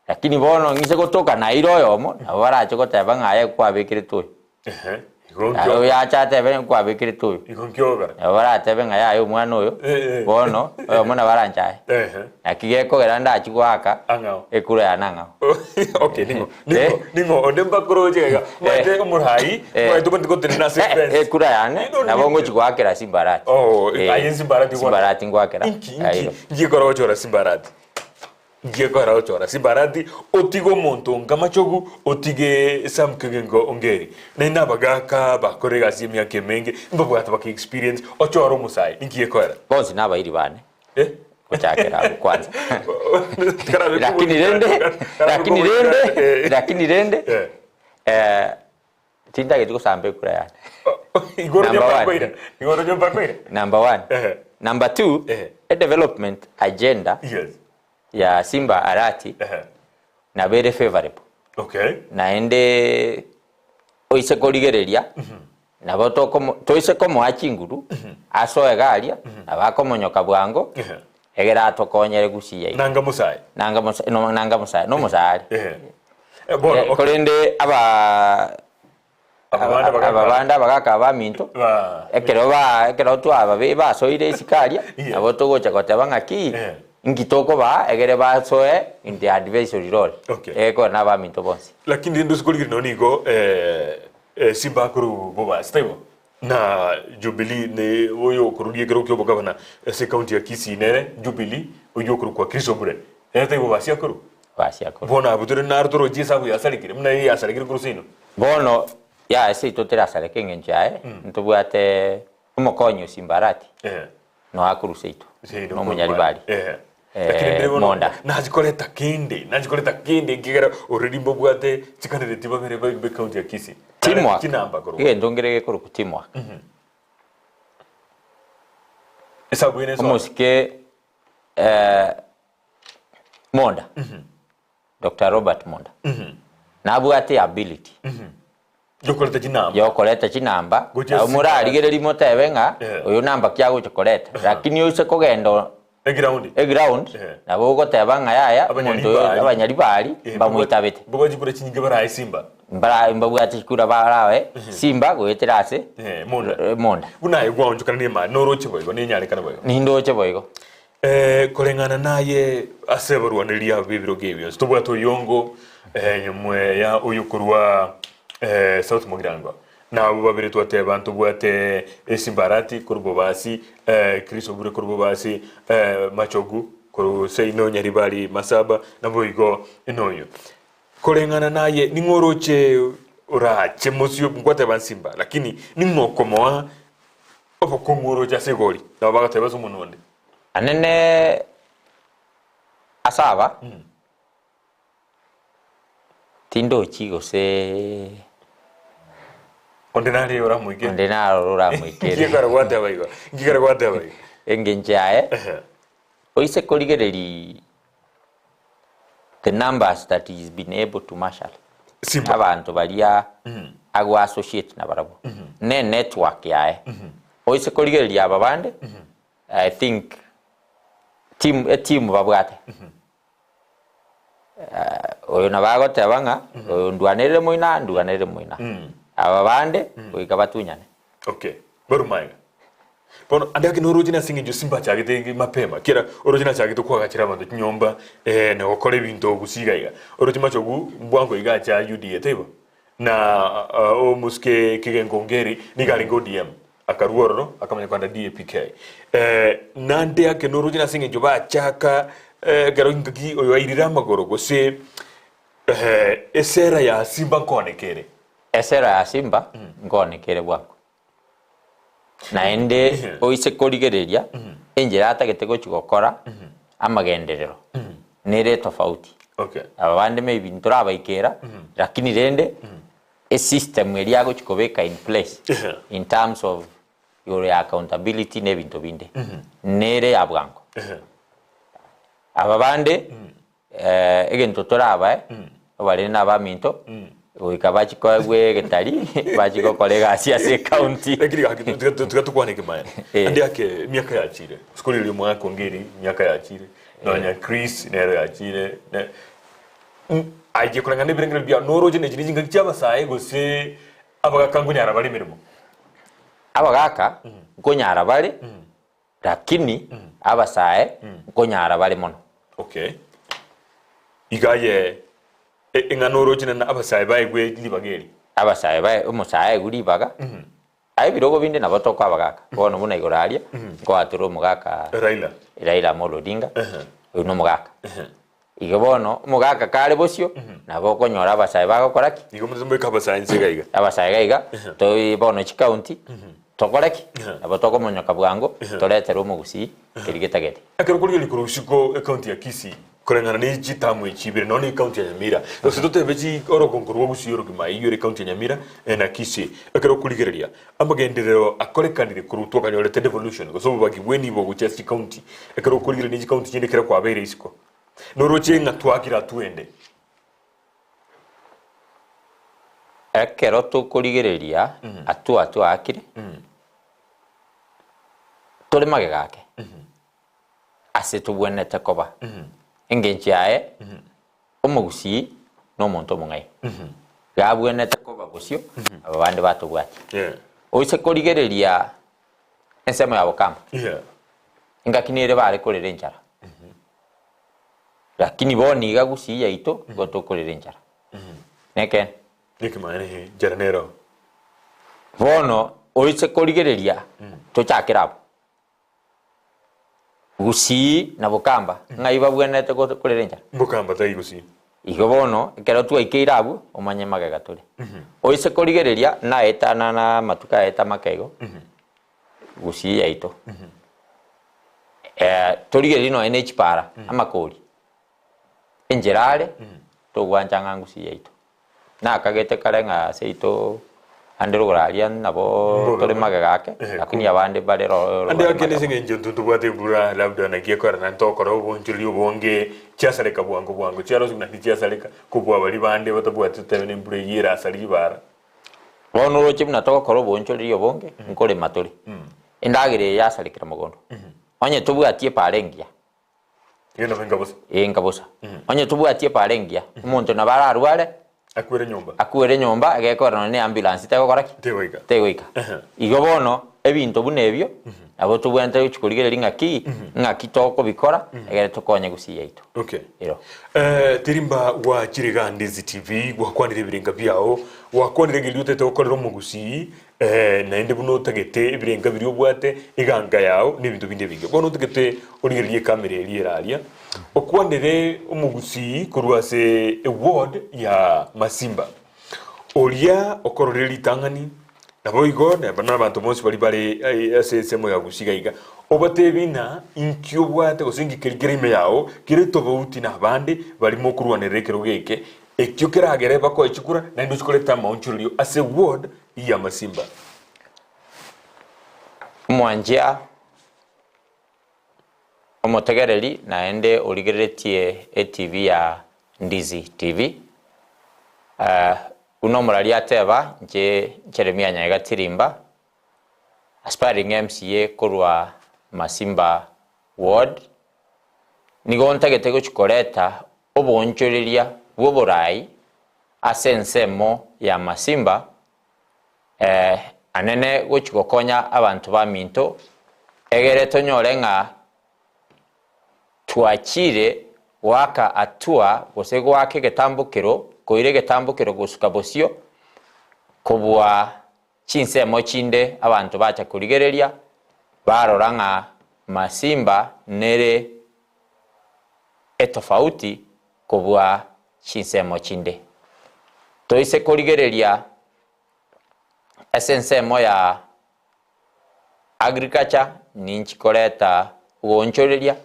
Lakini bono ng'ise gotoka naire oyomo, nabo barache goteba ng'a aye kwabekerete oyo. Ehe, igo Aye nkio oyo ache atebe nkwabekerete oyo. igo nkiogora. Nabo baratebe ng'a yaya omwana oyo, Eh, eh. bono oyomo nabo aranche aye. Ehe. Naki gekogera ndachi goaka Ang'ao. ekura yane ang'ao. Okay, ning'o ning'o Eh. ning'o onde mbakoroche iga. Omanyete omorai, Eh. omanyete obwenerete gotenena ase Eh, efence. ekura yane You don't nabo need ngochi goakera Simbarati. Oh, Eh, aye Simbarati goakera. Simbarati ngoakera. Inki inki Aye. inki gekora gochora Simbarati? Inki gekora gochora Simbarati otige omonto onga Machogu otige Sam Kigengo Ongeri. Naende abagaka bakore egasi emiaka emenge mbabwate baka experience ochore omosae inki gekoera? Bonsi nabairi bane. Eh? Gochakera abwo kwanza. Karabe Lakini rende, lakini rende, lakini rende, Eh. eh, tintageti gosamba ekura yane. Igoro Number one. nyomba Igoro nyomba koira. Number one. Eh. Number two, Eh. a development agenda Yes. ya Simba Arati Eh. nabo ere favorable. Okay. Naende oise korigereria nabo tokomo toise komoa chinguru asoe iga aria nabo akomonyoka bwango Ehe. egere atokonyere gusii yaito. Nanga mosae. Nanga mosa no nanga mosae nomosare. Ehe. Eh, bono Eh, okay. korende aba Ababande bagaka. ababande abagaka abaminto Ba. ekero ba ekero twababe basoire isiko aria Yeah. nabo togocha goteba ng'aki Eh. Inki tokobaa egere basoe in the advisory role? Okay. Egekore na abaminto bonsi. Lakini rende ase korigereria nonya nigo eh, eh, Simba akorwa bobasi, taibo? Na Jubilee ne oyo okoruria ekero kia obogavana ase ecounty ya Kisii nere Jubilee oyio okorokwa Chris Obure. Nere taibo bobasi akorwa? Bobasi akorwa. Bono abwo tore naro torochie esabu yasarekire buna eye yasarekire korwa seino. Bono yaya seito terasareka eng'encho yaye, ntobwate omokonyi o Simba Arati. Eh. Noa akorwa seito, Seino nomonyaribari. Eh. Eh, Lakini ndire bono Monda. nachikoreta kende, nachikoreta kende ekiagera already mbobwate chicandidate babere ba ba county ya Kisii. Teamwork. Chinamba korwa. Egento nkere gekorokwa teamwork. Esabu ene esoa. Omosike eh, Monda. Dr. Robert Monda. Nabwate ability. Yokoreta chinamba. Yokoreta chinamba. Gochia Nabo morarigererie motebe ng'a Eh. oyo namba ki agocha koreta. Lakini oise kogenda o- Eground. eground Eh. nabo ogoteba ng'a yaya omonto oyo Abanyaribari. abanyaribari Eh, mbamoitabete. Mbabwate chikura chinyinge barae Simba. Mbara mbabwate chikura barae Simba goetera ase Eh, Monda. eh, Monda. Buna aye gwaonchokana nemani noroche boigo nenyarekane boigo. Nindoche boigo. Eh, koreng'ana naye ase abarwaneria abo b'ebirogo ebi bionsi, tobwate oyongo eh, nyomwe ya oyo korwa eh, South Mugirango, na abwo babere twateba ntobwate Esimbarati korwa Bobasi, eh, Chris Obure korwa Bobasi, eh, Machogu korwa Seino Nyaribari Masaba, naboigo noyo. Koreng'ana naye ning'o oroche orache mosio nkwateba nsimba, lakini ning'o okomoa Obokong'u oroche ase igori, nabo bagateba ase omonwa onde. Anene ase aba, tindochi gose. Onde nare oramoike. Onde nare oramoikere. Nki ekero gwateba igo? Nki ekero gwateba igo? Engencho yaye, oise korigereria the numbers that he's been able to marshal. Simba. Abanto baria ago associate na barabwo. Ne network yaye. Oise korigereria aba bande, I think team e team babwate. Oyo nabo agoteba ng'a oyo ndwanerere moino ndwanerere moino. Aba bande goika batunyane. Okay, baruma iga. Bono ande ake noroche nase eng'encho Simba achagete mapema, kera oroche nachagete koagachera abanto chinyomba eh, na gokora ebinto gose iga iga. Oroche machogu mbwango iga acha UDA taibo? Na uh, omosike Kigengo Ongeri nigo arenge ODM akarua ororo akamanya kogenda DAPK. Eh, nande ake noroche nase eng'encho bachaka eh, ekero ngaki oyo airire amagoro gose eh, esera ya Simba nkooneka ere. Esera ya Simba nkooneka ere bwango. Naende oise korigereria enchera atagete gochia gokora amagenderero nere etofauti. Okay. Aba bande maybe ntorabaikera lakini rende esystem eria agochia kobeka in place in terms of igoro ya accountability na ebinto binde nere ya bwango. Aba bande Egento torabae, abarende na abaminto, goika bachie koegwa egetari, bachie gokora egasi ase ecounty. Lakini gaki tiga tiga tukwane ekemanyererio. Eh. Ande ake emiaka yachire. Sikori omwaka onge eri emiaka yachire. Nonya Chris nero yachire. Ne aye koreng'ana na ebirengererio biao noroche nechi ne chingaki chia abasae gose abagaka nkonyara bare emeremo. Abagaka nkonyara bare. Lakini abasae nkonyara bare mono. Okay. Iga aye eng'ana oroche nana abasae baegwe ribaga eri. Abasae bae omosae aegwe ribaga, aye ebirogo binde nabo tokoa abagaka. Bono buna igoro aria, nkoa tore omogaka Raila. Raila Amolo Odinga, oyio na omogaka. Igo bono, omogaka kare bosio, nabo okonyora abasae bagokora ki? Igo moise abasae inse iga iga. Abasae iga iga, toi bono chikaunti, tokore ki? Nabo tokomonyoka bwango, toretere omogusii keria getagete. Ekero korigereria korwa isiko ecounty ya Kisii koreng'ana ne chitamu echi ibere nonya ne ecounty ya Nyamira, gose totebe chi orogongo rwa Gusii orogima eyio ere ecounty ya Nyamira na Kisii. Ekero okorigereria amagenderero akorekanire korwa twakanyorete devolution gose obobagi bw'enibo gochia ase chikaunti, ekero okorigereria ne chikaunti chinde ekero kwabeire isiko. Noroche ng'a twakira twende. Ekero tokorigereria hatua twaakire, tore magega ake ase tobwenerete koba. Engencho yaye, omogusii na omonto omong'aini, iga abwenerete koba bosio aba bande batobwatia. Oise korigereria ensemo ya Bokamba, engaki nere bare korera enchara. Lakini bono iga gusii yaito igo tokorera enchara. Nekeene. Nekemanyererio ehe, enchara nero. Bono oise korigereria tochakere abwo. Gusii na Bokamba ng'ai babwenerete korera enchara? Bokamba tai Gusii. Igo bono ekero twaikeire abwo omanye magega tore. Oise korigereria naetana na amatuko aeta make igo Gusii yaito. Torigererie nonya ne chipara amakori enchera are togwancha ng'a Gusii yaito. Nakagete kare ng'a seito ande rogoro aria nabo tore magega ake, lakini abande bare ande bare ake nese ng'encho intwe ntobwate embura labda naki ekora naende togokora obonchoreria obonge chiasareka bwango bwango chiarosiwa naende chiasareka kobua baria bande batabwati totebe na embura eyio erasari ribara. Bono oroche buna togokora oboonchoreria obonge, nkorema tore. Endagera eye yasarekire mogondo. Onye tobwati epaara engiya. Eyio nabo enga bosa. Ee, enga bosa. Onye tobwati epaara engiya, omonto nabo ararware, Akwere nyomba. akwere nyomba, egekora nonye na eambulance tegokora ki? Tegoika. Tegoika. Igo bono, ebinto buna ebio, nabo tobwenerete gochia korigereria ng'aki, ng'aki tokobikora, egere tokonye gusii yaito. Okay. Ero. Eh, tirimba gwachire iga Ndizi TV, gwakwanire ebirenga biao, gwakwanire ng'a erio otagete gokorera omogusii, eh, naende buna otagete ebirenga biria obwate, eganga yao, na ebinto binde ebinge. Bono otagete origererie ekamera eria ere aria, okwanere omogusii korwa ase eward ya Masimba. Oria okororire ritang'ani, naboigo neba nabanto bonsi baria bare ase ensemo ya Gusii iga iga, obateebie ng'a inki obwate gose inki keria kere ime yao kere tofauti nabande baria mokorwanerera ekerogo eke, ekio keragere bakoe chikura naende ochie koreta amaonchorerio ase ward y'amasimba. Omwanchia, omotegereri naende origereretie etv ya Ndizi TV. Buna omoraria ateba, inche Jeremia Nyaega Tirimba, aspiring MCA korwa Masimba Ward, nigo ntagete gochia koreta oboonchoreria bw'oborai ase ensemo ya Masimba, anene gochia gokonya abanto baminto, egere tonyore ng'a twachire goaka hatua gose goaka egetambokero, koira egetambokero gosuka bosio, kobua chinsemo chinde abanto bacha korigereria, barora ng'a Masimba nere etofauti kobua chinsemo chinde. Toise korigereria ase ensemo ya Agriculture ninchi koreta ogoonchoreria,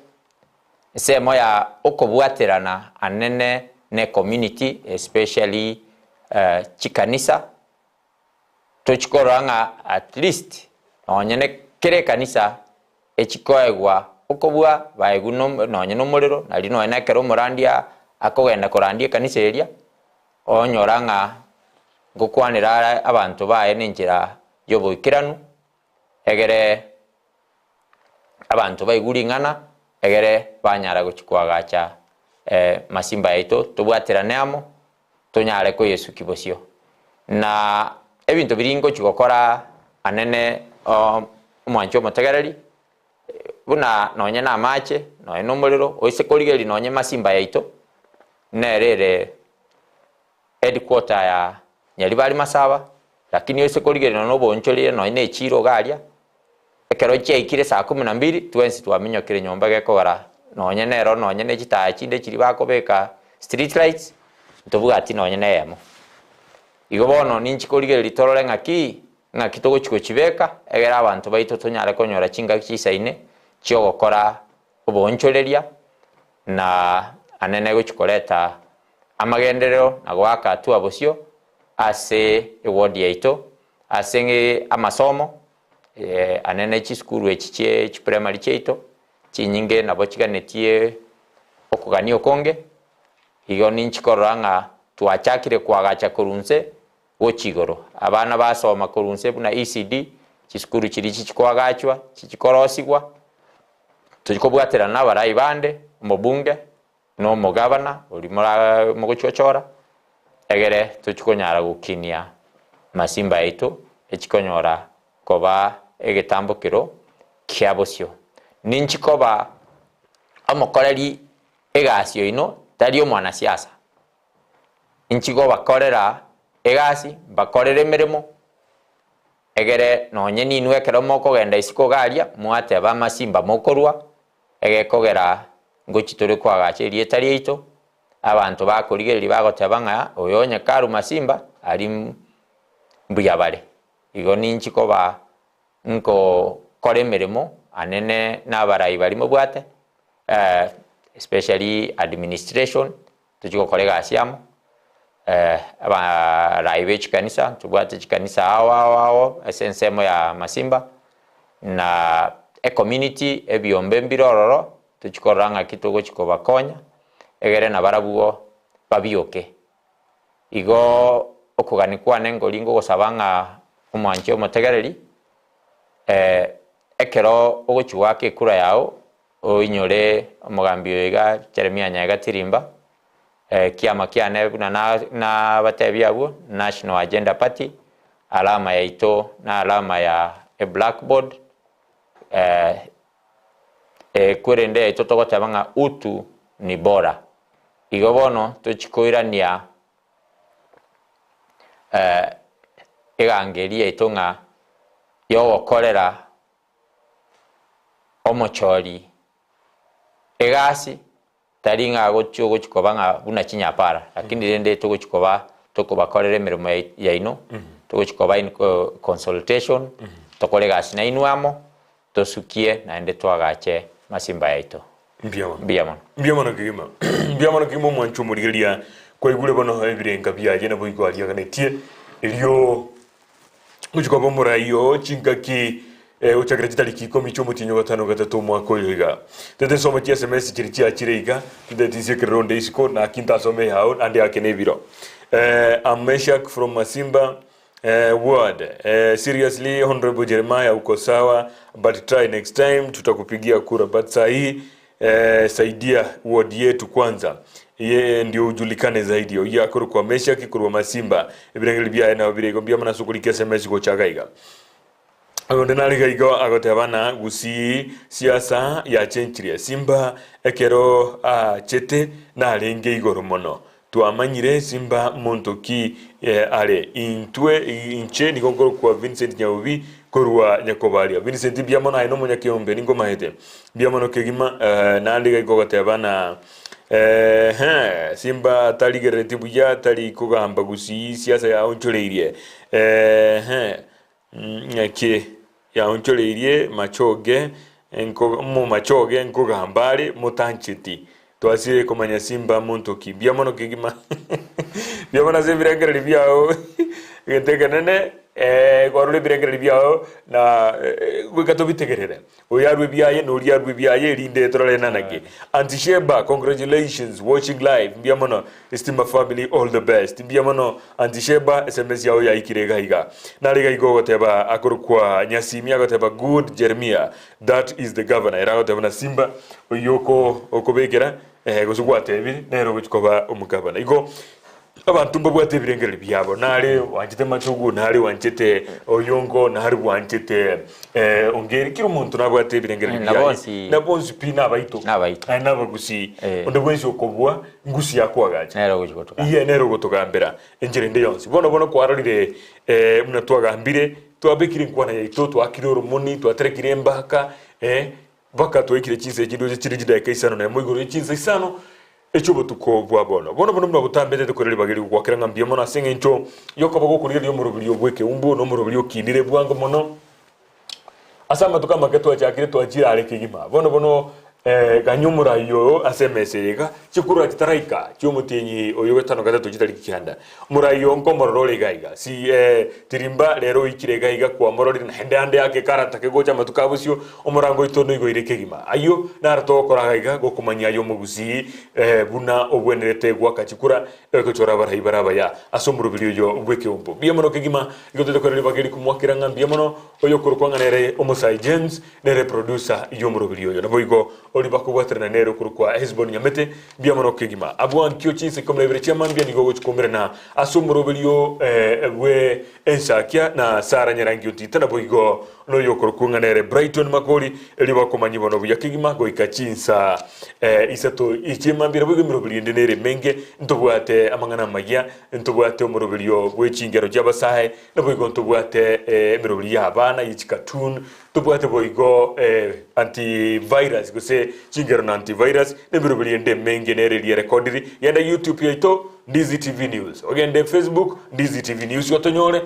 ensemo ya okobwaterana anene ne community especially chikanisa, tochi korora ng'a at least nonye ne kera ekanisa echikoegwa okobua baegwe nonye na omorero, nari nonye na ekero omorandia akogenda korandia ekanisa eria, onyora ng'a ngokwanera are abanto baye nenchera y'oboikeranu, egere abanto baigwe ring'ana, egere banyara gochia koagacha masimba yaito, tobwaterane amo, tonyare koyesukia bosio. Na ebinto biria ngochia gokora anene omwanchi omotegereri, buna nonye na amache, nonye na omorero, oise korigereria nonye masimba yaito, nere ere headquarter ya Nyaribari Masaba, lakini oise korigereria nonye na oboonchoreria nonye na echiro iga aria, ekero chiaikire saa kumi na mbili, twensi twaminyokire nyomba gekogera nonye nero nonye ne chitaya chinde chiria bakobeka street lights, ntobwati nonye na eyemo. Igo bono ninchi korigereria torore ng'aki, ng'aki togochi gochibeka, egere abanto baito tonyare konyora chingaki chisaine chiogokora oboonchoreria, na anene gochi koreta amagenderero na goaka hatua bosio ase eward yaito, ase amasomo, anene chisukuru echi chie chiprimary chiaito, chinyinge nabo chiganetie okogania okonge, igo ninchi korora ng'a twachakire koagacha korwa inse gochia igoro. Abana basoma korwa inse buna ECD, chisukuru chiria chichikoagachwa, chichikorosigwa, tochikobwaterana na abarai bande, omobunge, na omogabana oria mora mogochiochora, egere tochie konyara gokinia masimba yaito, echikonyora koba egetambokero kia bosio. Ninchi koba omokoreri. Egasi oino tari omwanasiasa. Inchi gobakorera egasi, mbakorere emeremo, egere nonye ninwe ekero mokogenda isiko iga aria, mwateba amasimba mokorua, egekogera ngochi tore koagacha erieta riaito, abanto bakorigereria bagoteba ng'a oyo onye karwa masimba, aria mbuya bare. Igo ninchi koba nkokora emeremo anene na abarai baria mobwate, especially administration, tochie gokora egasi amo, abarai be chikanisa, ntobwate chikanisa ao ao ao ase ensemo ya Masimba, na ecommunity ebiombe mbire ororo, tochie korora ng'aki togochia kobakonya, egere nabarabwo babioke. Igo okogania kwane nkori ngogosaba ng'a omwanche omotegereri, ekero ogochia goaka ekura yao, oinyore omogambi oyo iga Jeremiah Nyaega Tirimba, kiama kiane buna nabatebia abwo, National Agenda Party, alama yaito na alama ya eblackboard, korende yaito togoteba ng'a utu ni bora. Igo bono tochia koirania egangeria yaito ng'a yogokorera omochori egasi, tari ng'a agochia ogochia koba ng'a buna chinyapara, lakini rende togochia koba tokobakorera emeremo yaino, togochia koba in consultation, tokore egasi nainwe amo, tosukie naende toagache masimba yaito. Mbuya mono. Mbuya mono. Mbuya mono kegima. Mbuya mono kegima omwancho omorigereria kwaigure bono ebirenga biaye naboigo ariaganetie erio Gochia koba omorai oo chingaki gochakera chitariki ikomi chi'omotienyi o gatano gatato omwaka oyo iga. Tete nsome chi sms chiria chiachire iga, tinteti nsiekere ronde isiko, naki ntasome eyao naende ake nebiro. I'm Meshack from Masimba ward. Seriously Honourable Jeremiah uko sawa but try next time tutakupigia kura but sahii Saidia ward yetu kwanza eye ndio ujulikane zaidi oyio akorokwa Meshaki korwa Masimba ebirengererio biaye nabo bire igo mbuya mono ase okorika sms gocha iga iga. Oyonde nare iga igo agoteba na Gusii siasa yachenchirie Simba ekero aachete narenge igoro mono twamanyire Simba monto ki are intwe inche nigo nkorokwa Vincent Nyabobi korwa Nyakobaria. Vincent mbuya mono aye nomonyakeombe ninkomaete mbuya mono kegima naende iga goteba na eeh Simba tarigerereti buya tari kogamba Gusii siasa yaonchoreirie eeh Ng'aki yaonchoreirie machoge nko momachoge nkogamba are motancheti. Twasire komanya simba monto ki. Mbuya mono kegima. Mbuya mono ase ebirengererio biao egento ekenene kwarora ebirengererio biao na goika tobitegerere. Oyo arwe ebiaye na oria arwe ebiaye erinde torore nana ki. Aunty Sheba congratulations watching live mbuya mono Stima family all the best mbuya mono Aunty Sheba sms yao yaikire iga iga. Nare iga iga ogoteba akorokwa Nyasimi agoteba good Jeremia that is the governor ere agoteba na Simba oyio oko okobekera eh gose gwatebire nere ogochi koba omogavana. Igo Abanto mbabwate ebirengererio biabo, nare oanchete machogu, nare oanchete oyongo, nare bwanchete ongeri, kera omonto nabwate ebirengererio Na biaye. bonsi- Na bonsi pi nabaito. Nabaito. Aye nabagusii. Eh. Onde bwensi okobua ngusi yakoagacha. Nere ogochi gotogambera. Iye nere ogotogambera enchera ende yonsi. Bono bono kwarorire buna twagambire, twabekire enkwana yaito, twaakire oromoni, twaterekire embaka, Mpaka twaikire chinsa echi ndoche chire chidaeka isano nemo igoro ye chinsa isano echi'obotuko bwa bono. Bono bono buna botambetete koira ribaga eri gokwakera ng'a mbuya mono ase engencho y'okoba gokorigereria omoroberio bw'ekeumbu na omoroberio okinire bwango mono. Ase amatuko amake twachakire twachire are kegima. Bono bono ganya omorai oyo ase emesa eye iga, chikura chitaraika chi'omotienyi oyo gatano gatato chitariki kianda. Omorai oo nkomorora ore iga iga, si tirimba rero oikire iga iga kwamororire naende ande ake karatake gocha amatuko a bosio, omorango oito noigoire kegima. Ayio naro togokora iga iga gokomanyia aye omogusii buna obwenerete goaka chikura gochora abarai bare abaya ase omoroberi oyo bw'ekeombo. Mbuya mono kegima, igo tote korera ribaga eri komwakera ng'a mbuya mono oyokorokwa ng'a nere Omosae James nere producer y'omoroberi oyo. Naboigo. oria bakobwaterana nere okorokwa Hesbon Nyamete, mbuya mono kegima. Abwo ankio chinsa 12 chia mambia nigo ogochia koumerana ase omoroberio bwe ensakia na Sara Nyarangi Ontita naboigo noyo okorokwa ng'a nere Brighton Makori, erio bakomanyie bono buya kegima goika chinsa isato chi'emambia naboigo emeroberio ende nere emenge ntobwate amang'ana amayia, ntobwate omoroberio bwe chingero chi'abasae, naboigo ntobwate emeroberio y'abana ye chicartoon, Tobwate boigo antivirus gose chingero na antivirus na emeroberi ende emenge nere eria erekodiri. Genda YouTube yaito Ndizi TV News, ogende Facebook Ndizi TV News otonyore,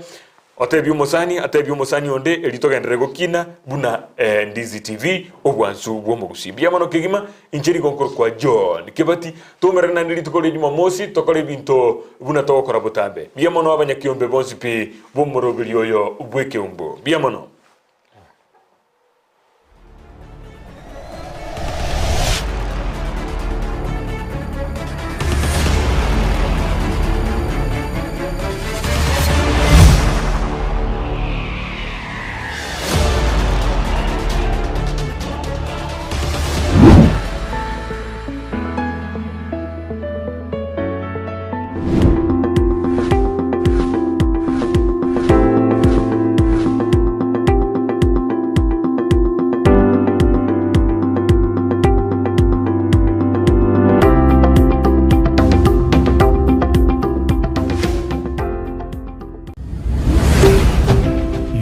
otebie omosani atebie omosani onde erio togenderere gokina buna Ndizi TV obwansu bw'omogusii. Mbuya mono kegima, inche nigo nkorokwa John Kebati, toumerane naende rituko ria Jumamosi tokore ebinto buna togokora botambe. Mbuya mono abanyakiombe bonsi pi b'omoroberi oyo bw'ekeumbu. Mbuya mono.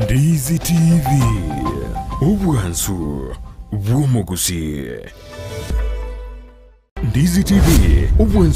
Ndizi TV, obwansu bw'omogusii. Ndizi TV, obwansu.